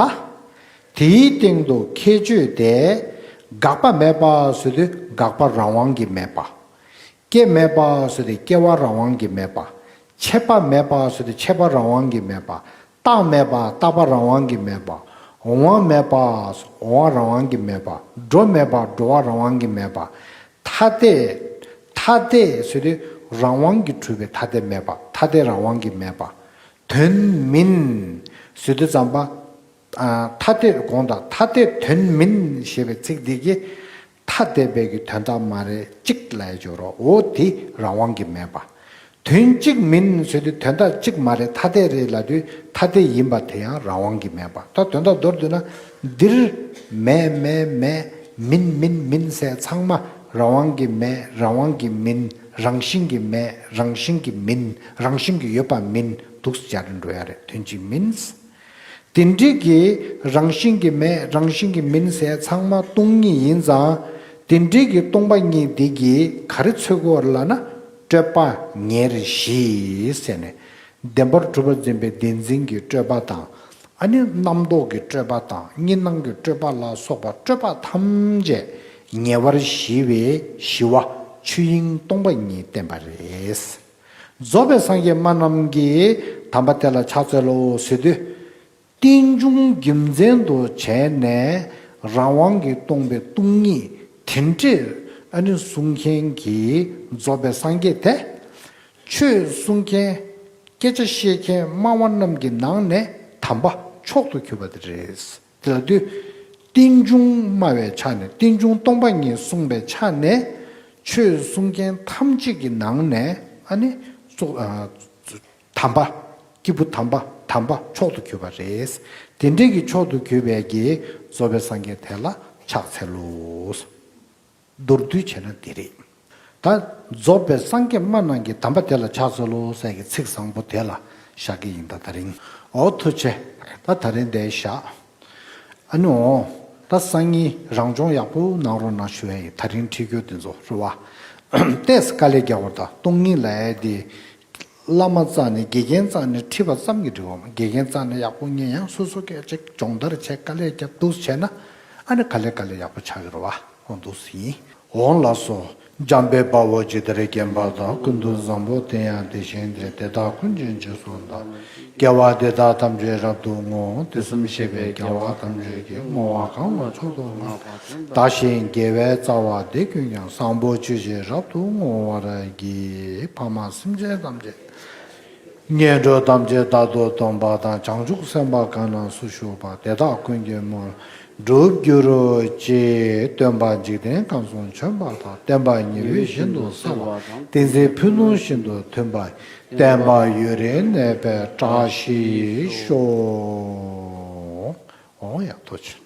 དེའི་སྟེང་དུ་ཁྱད་ཆོས་དེ། དགག་པ་མེད་པ་ཟེར་དུས་དགག་པ་རང་དབང་གིས་མེད་པ། སྐྱེ་མེད་པ་ཟེར་དུས་སྐྱེ་བ་རང་དབང་གིས་མེད་པ། ཆད་པ་མེད་པ་ཟེར་དུས་ཆད་པ་རང་དབང་གིས་མེད་པ། རྟག་མེད་པ། རྟག་པ་རང་དབང་གིས་མེད་པ། འོང་བ་མེད་པ། འོང་བ་རང་དབང་གིས་མེད་པ། འགྲོ་མེད་པ། འགྲོ་བ་རང་དབང་གིས་མེད་པ། ཐ་དད། ཐ་དད་ཟེར་དུས་རང་དབང་གིས་གྲུབ་པའི་ཐ་དད་མེད་པ། ཐ་དད་རང་དབང་གིས་མེད་པ། དོན་མིན་ཟེར་དུས་ཙམ་པ། ཨ། ཐ་དད་དགོངས་དག་ཐ་དད་དོན་མིན་ཞེས་པའི་ཚིག་འདི་གིས་ཐ་དད་པའི་གི་དོན་དག་མ་རེད་གཅིག་ལབ་ཡ་ཅིག་ཡོད་རེད། འོ་དེ་རང་དབང་གིས་མེད་པ། དོན་གཅིག་མིན་ཟེར་དུས་དོན་དག་གཅིག་མ་རེད། ཐ་དད་རེད་ལབ་དུས་ཐ་དད་ཡིན་པ་དེ་ཡང་རང་དབང་གིས་མེད་པ། ད་དོན་དག་མདོར་བསྡུས་ན། འདིར་མེད་མེད་མེད། མིན་མིན་མིན་ཟེར་ཚང་མ་རང་དབང་གིས་མེད། རང་དབང་གིས་མིན། རང་བཞིན་གྱིས་མེད། རང་བཞིན་གྱིས་མིན། རང་བཞིན་གྱིས་ཡོད་པ་མིན་འདུག་སྦྱར་འགྲོ་ཡ་རེད། དོན་གཅིག་མིན། དེ་འདྲའི་གི་རང་བཞིན་གྱིས་མེད། རང་བཞིན་གྱིས་མིན་ཟེར་ཚང་མ་སྟོང་ཉིད་ཡིན་ཙང་། དེ་འདྲའི་གི་སྟོང་པ་ཉིད་འདི་གིས་ག་རེ་འཚོལ་དགོས་ལབ་ན། སྤྲོས་པ་ཉེར་ཞི་ཟེར་ནས། བདེན་པར་གྲུབ་པར་འཛིན་པའི་བདེན་འཛིན་གྱི་སྤྲོས་པ་དང་། ཨ་ནི་རྣམ་རྟོག་གི་སྤྲོས་པ་དང་། གཉིས་སྣང་གི་སྤྲོས་པ་ལ་སོགས་པ་སྤྲོས་པ་ཐམས་ཅད་ཉེ་བར་ཞི་བའི་ཞི་བ་ཆོས་དབྱིངས་སྟོང་པ་ཉིད་བསྟན་པ་རེད། རྫོགས་པའི་སངས་རྒྱས་སྨྲ་རྣམས་ཀྱིས་དམ་པ་དེ་ལ་ཕྱག་འཚལ་ལོ་ཟེར་དུས། རྟེན་འབྱུང་རྒྱུ་མཚན་དུ་བྱས་ནས་རང་དབང་གིས་སྟོང་པའི་སྟོང་ཉིད་དེ་འདྲས་ཨ་ནི་གསུང་མཁན་གྱི་རྫོགས་པའི་སངས་རྒྱས་དེ། ཆོས་གསུང་མཁན། སྐད་ཆ་བཤད་མཁན་སྨྲ་བ་རྣམས་ཀྱི་ནང་ནས་དམ་པ་མཆོག་ཏུ་གྱུར་པ་དེ་རེད། དེ་ལ་དུས། རྟེན་འབྱུང་སྨྲ་བའི་ཆ་ནས། རྟེན་འབྱུང་སྟོང་པ་ཉིད་གསུངས་པའི་ཆ་ནས། ཆོས་གསུང་མཁན་ཐམས་ཅད་ཀྱི་ནང་ནས་ཨ་ནི་གཙོ། ཨ། དམ་པ། སྐྱེས་བུ་དམ་པ། དམ་པ་མཆོག་ཏུ་གྱུར་པ་རེད། དེ་འདྲའི་གི་མཆོག་ཏུ་གྱུར་པའི་གི་རྫོགས་པའི་སངས་རྒྱས་དེ་ལ་ཕྱག་འཚལ་ལོ། མདོར་བསྡུས་བྱས་ན་འདི་རེད། ད་རྫོགས་པའི་སངས་རྒྱས་སྨྲ་རྣམས་ཀྱིས་དམ་པ་དེ་ལ་ཕྱག་འཚལ་ལོ་ཟེར་གི་ཚིག་བཟང་པོ་དེ་ལ་བཞག་གི་ཡིན་ད་དེ་རིང་། འོ་ཐུགས་རྗེ་ཆེ། ད་དེ་རིང་འདིར་བཞག་ཨ་ནི་འོང་། ད་སང་ཉིན་རང་སྦྱོང་ཡག་པོ་གནང་རོགས་གནང་ཞུ་ཡ་ཡིན། ད་རིང་ཁྲིད་རྒྱུ་དེ་ཚོ་རེད་བ། ཏོག་ཙམ་དཀའ་ལས་རྒྱག་པ་དང་གཏོང་ངེས་ལ་ཡ་དེ། བླ་མ་རྩ་ནས་དགེ་རྒན་རྩ་ནས་ཁྲིད་པ་ཙམ་གྱིས་འགྲིག་གི་མ་རེད། དགེ་རྒན་རྩ་ནས་ཡག་པོ་ཉན། ཡང་སོ་སོ་སྐད་ཅིག་སྦྱོང་བརྡར་བྱས་དཀའ་ལས་རྒྱབ་འདུག་བྱས་ན། ཨ་ནི་ག་ལེ་ག་ལེ་ཡག་པོ་ཆགས་ཀྱི་རེད་བ། འོང་འདུག་ཟིན། འོང་ལགས་སོ། འཇམ་དཔལ་དཔའ་བོས་ཇི་ལྟར་མཁྱེན་པ་དང་། ཀུན་ཏུ་བཟང་པོ་དེ་ཡང་དེ་བཞིན་ཏེ། དེ་དག་ཀུན་གྱི་རྗེས་སུ་བདག་དགེ་བ་འདི་དག་ཐམས་ཅད་རབ་ཏུ་བསྔོ། དུས་གསུམ་གཤེགས་པའི་རྒྱལ་བ་ཐམས་ཅད་ཀྱིས། བསྔོ་བ་གང་བ་མཆོག་ཏུ་བསྔགས་པ་དང་། བདག་གཞན་དགེ་བའི་རྩ་བ་འདི་ཀུན་ཀྱང་། བཟང་པོ་སྤྱོད་ཕྱིར་རབ་ཏུ་བསྔོ་བར་བགྱི། ཕ་མ་སེམས་ཅན་ཐམས་ཅད་ངན་འགྲོ་ཐམས་ཅད་རྟག་ཏུ་སྟོངས་པ་དང་། བྱང་ཆུབ་སེམས་དཔའ་གང་རྣམས་སུ་ཞུགས་པ། དེ་དག་ཀུན་གྱི་མོས་འགྲུབ་གྱུར་ཅིག་སྟོན་པ་འཇིག་རྟེན་གང་བྱོན་པ་དང་། བསྟན་པ་ཉི་འོད་བཞིན་དུ་གསལ་བ་དང་། བསྟན་འཛིན་ཕུན་སུམ་བཞིན་དུ་མཐུན་པ། བསྟན་པ་ཡུན་རིང་གནས་པའི་བཀྲ་ཤིས་ཤོག་འོང་ཡ་ཐུགས་རྗེ་ཆེ།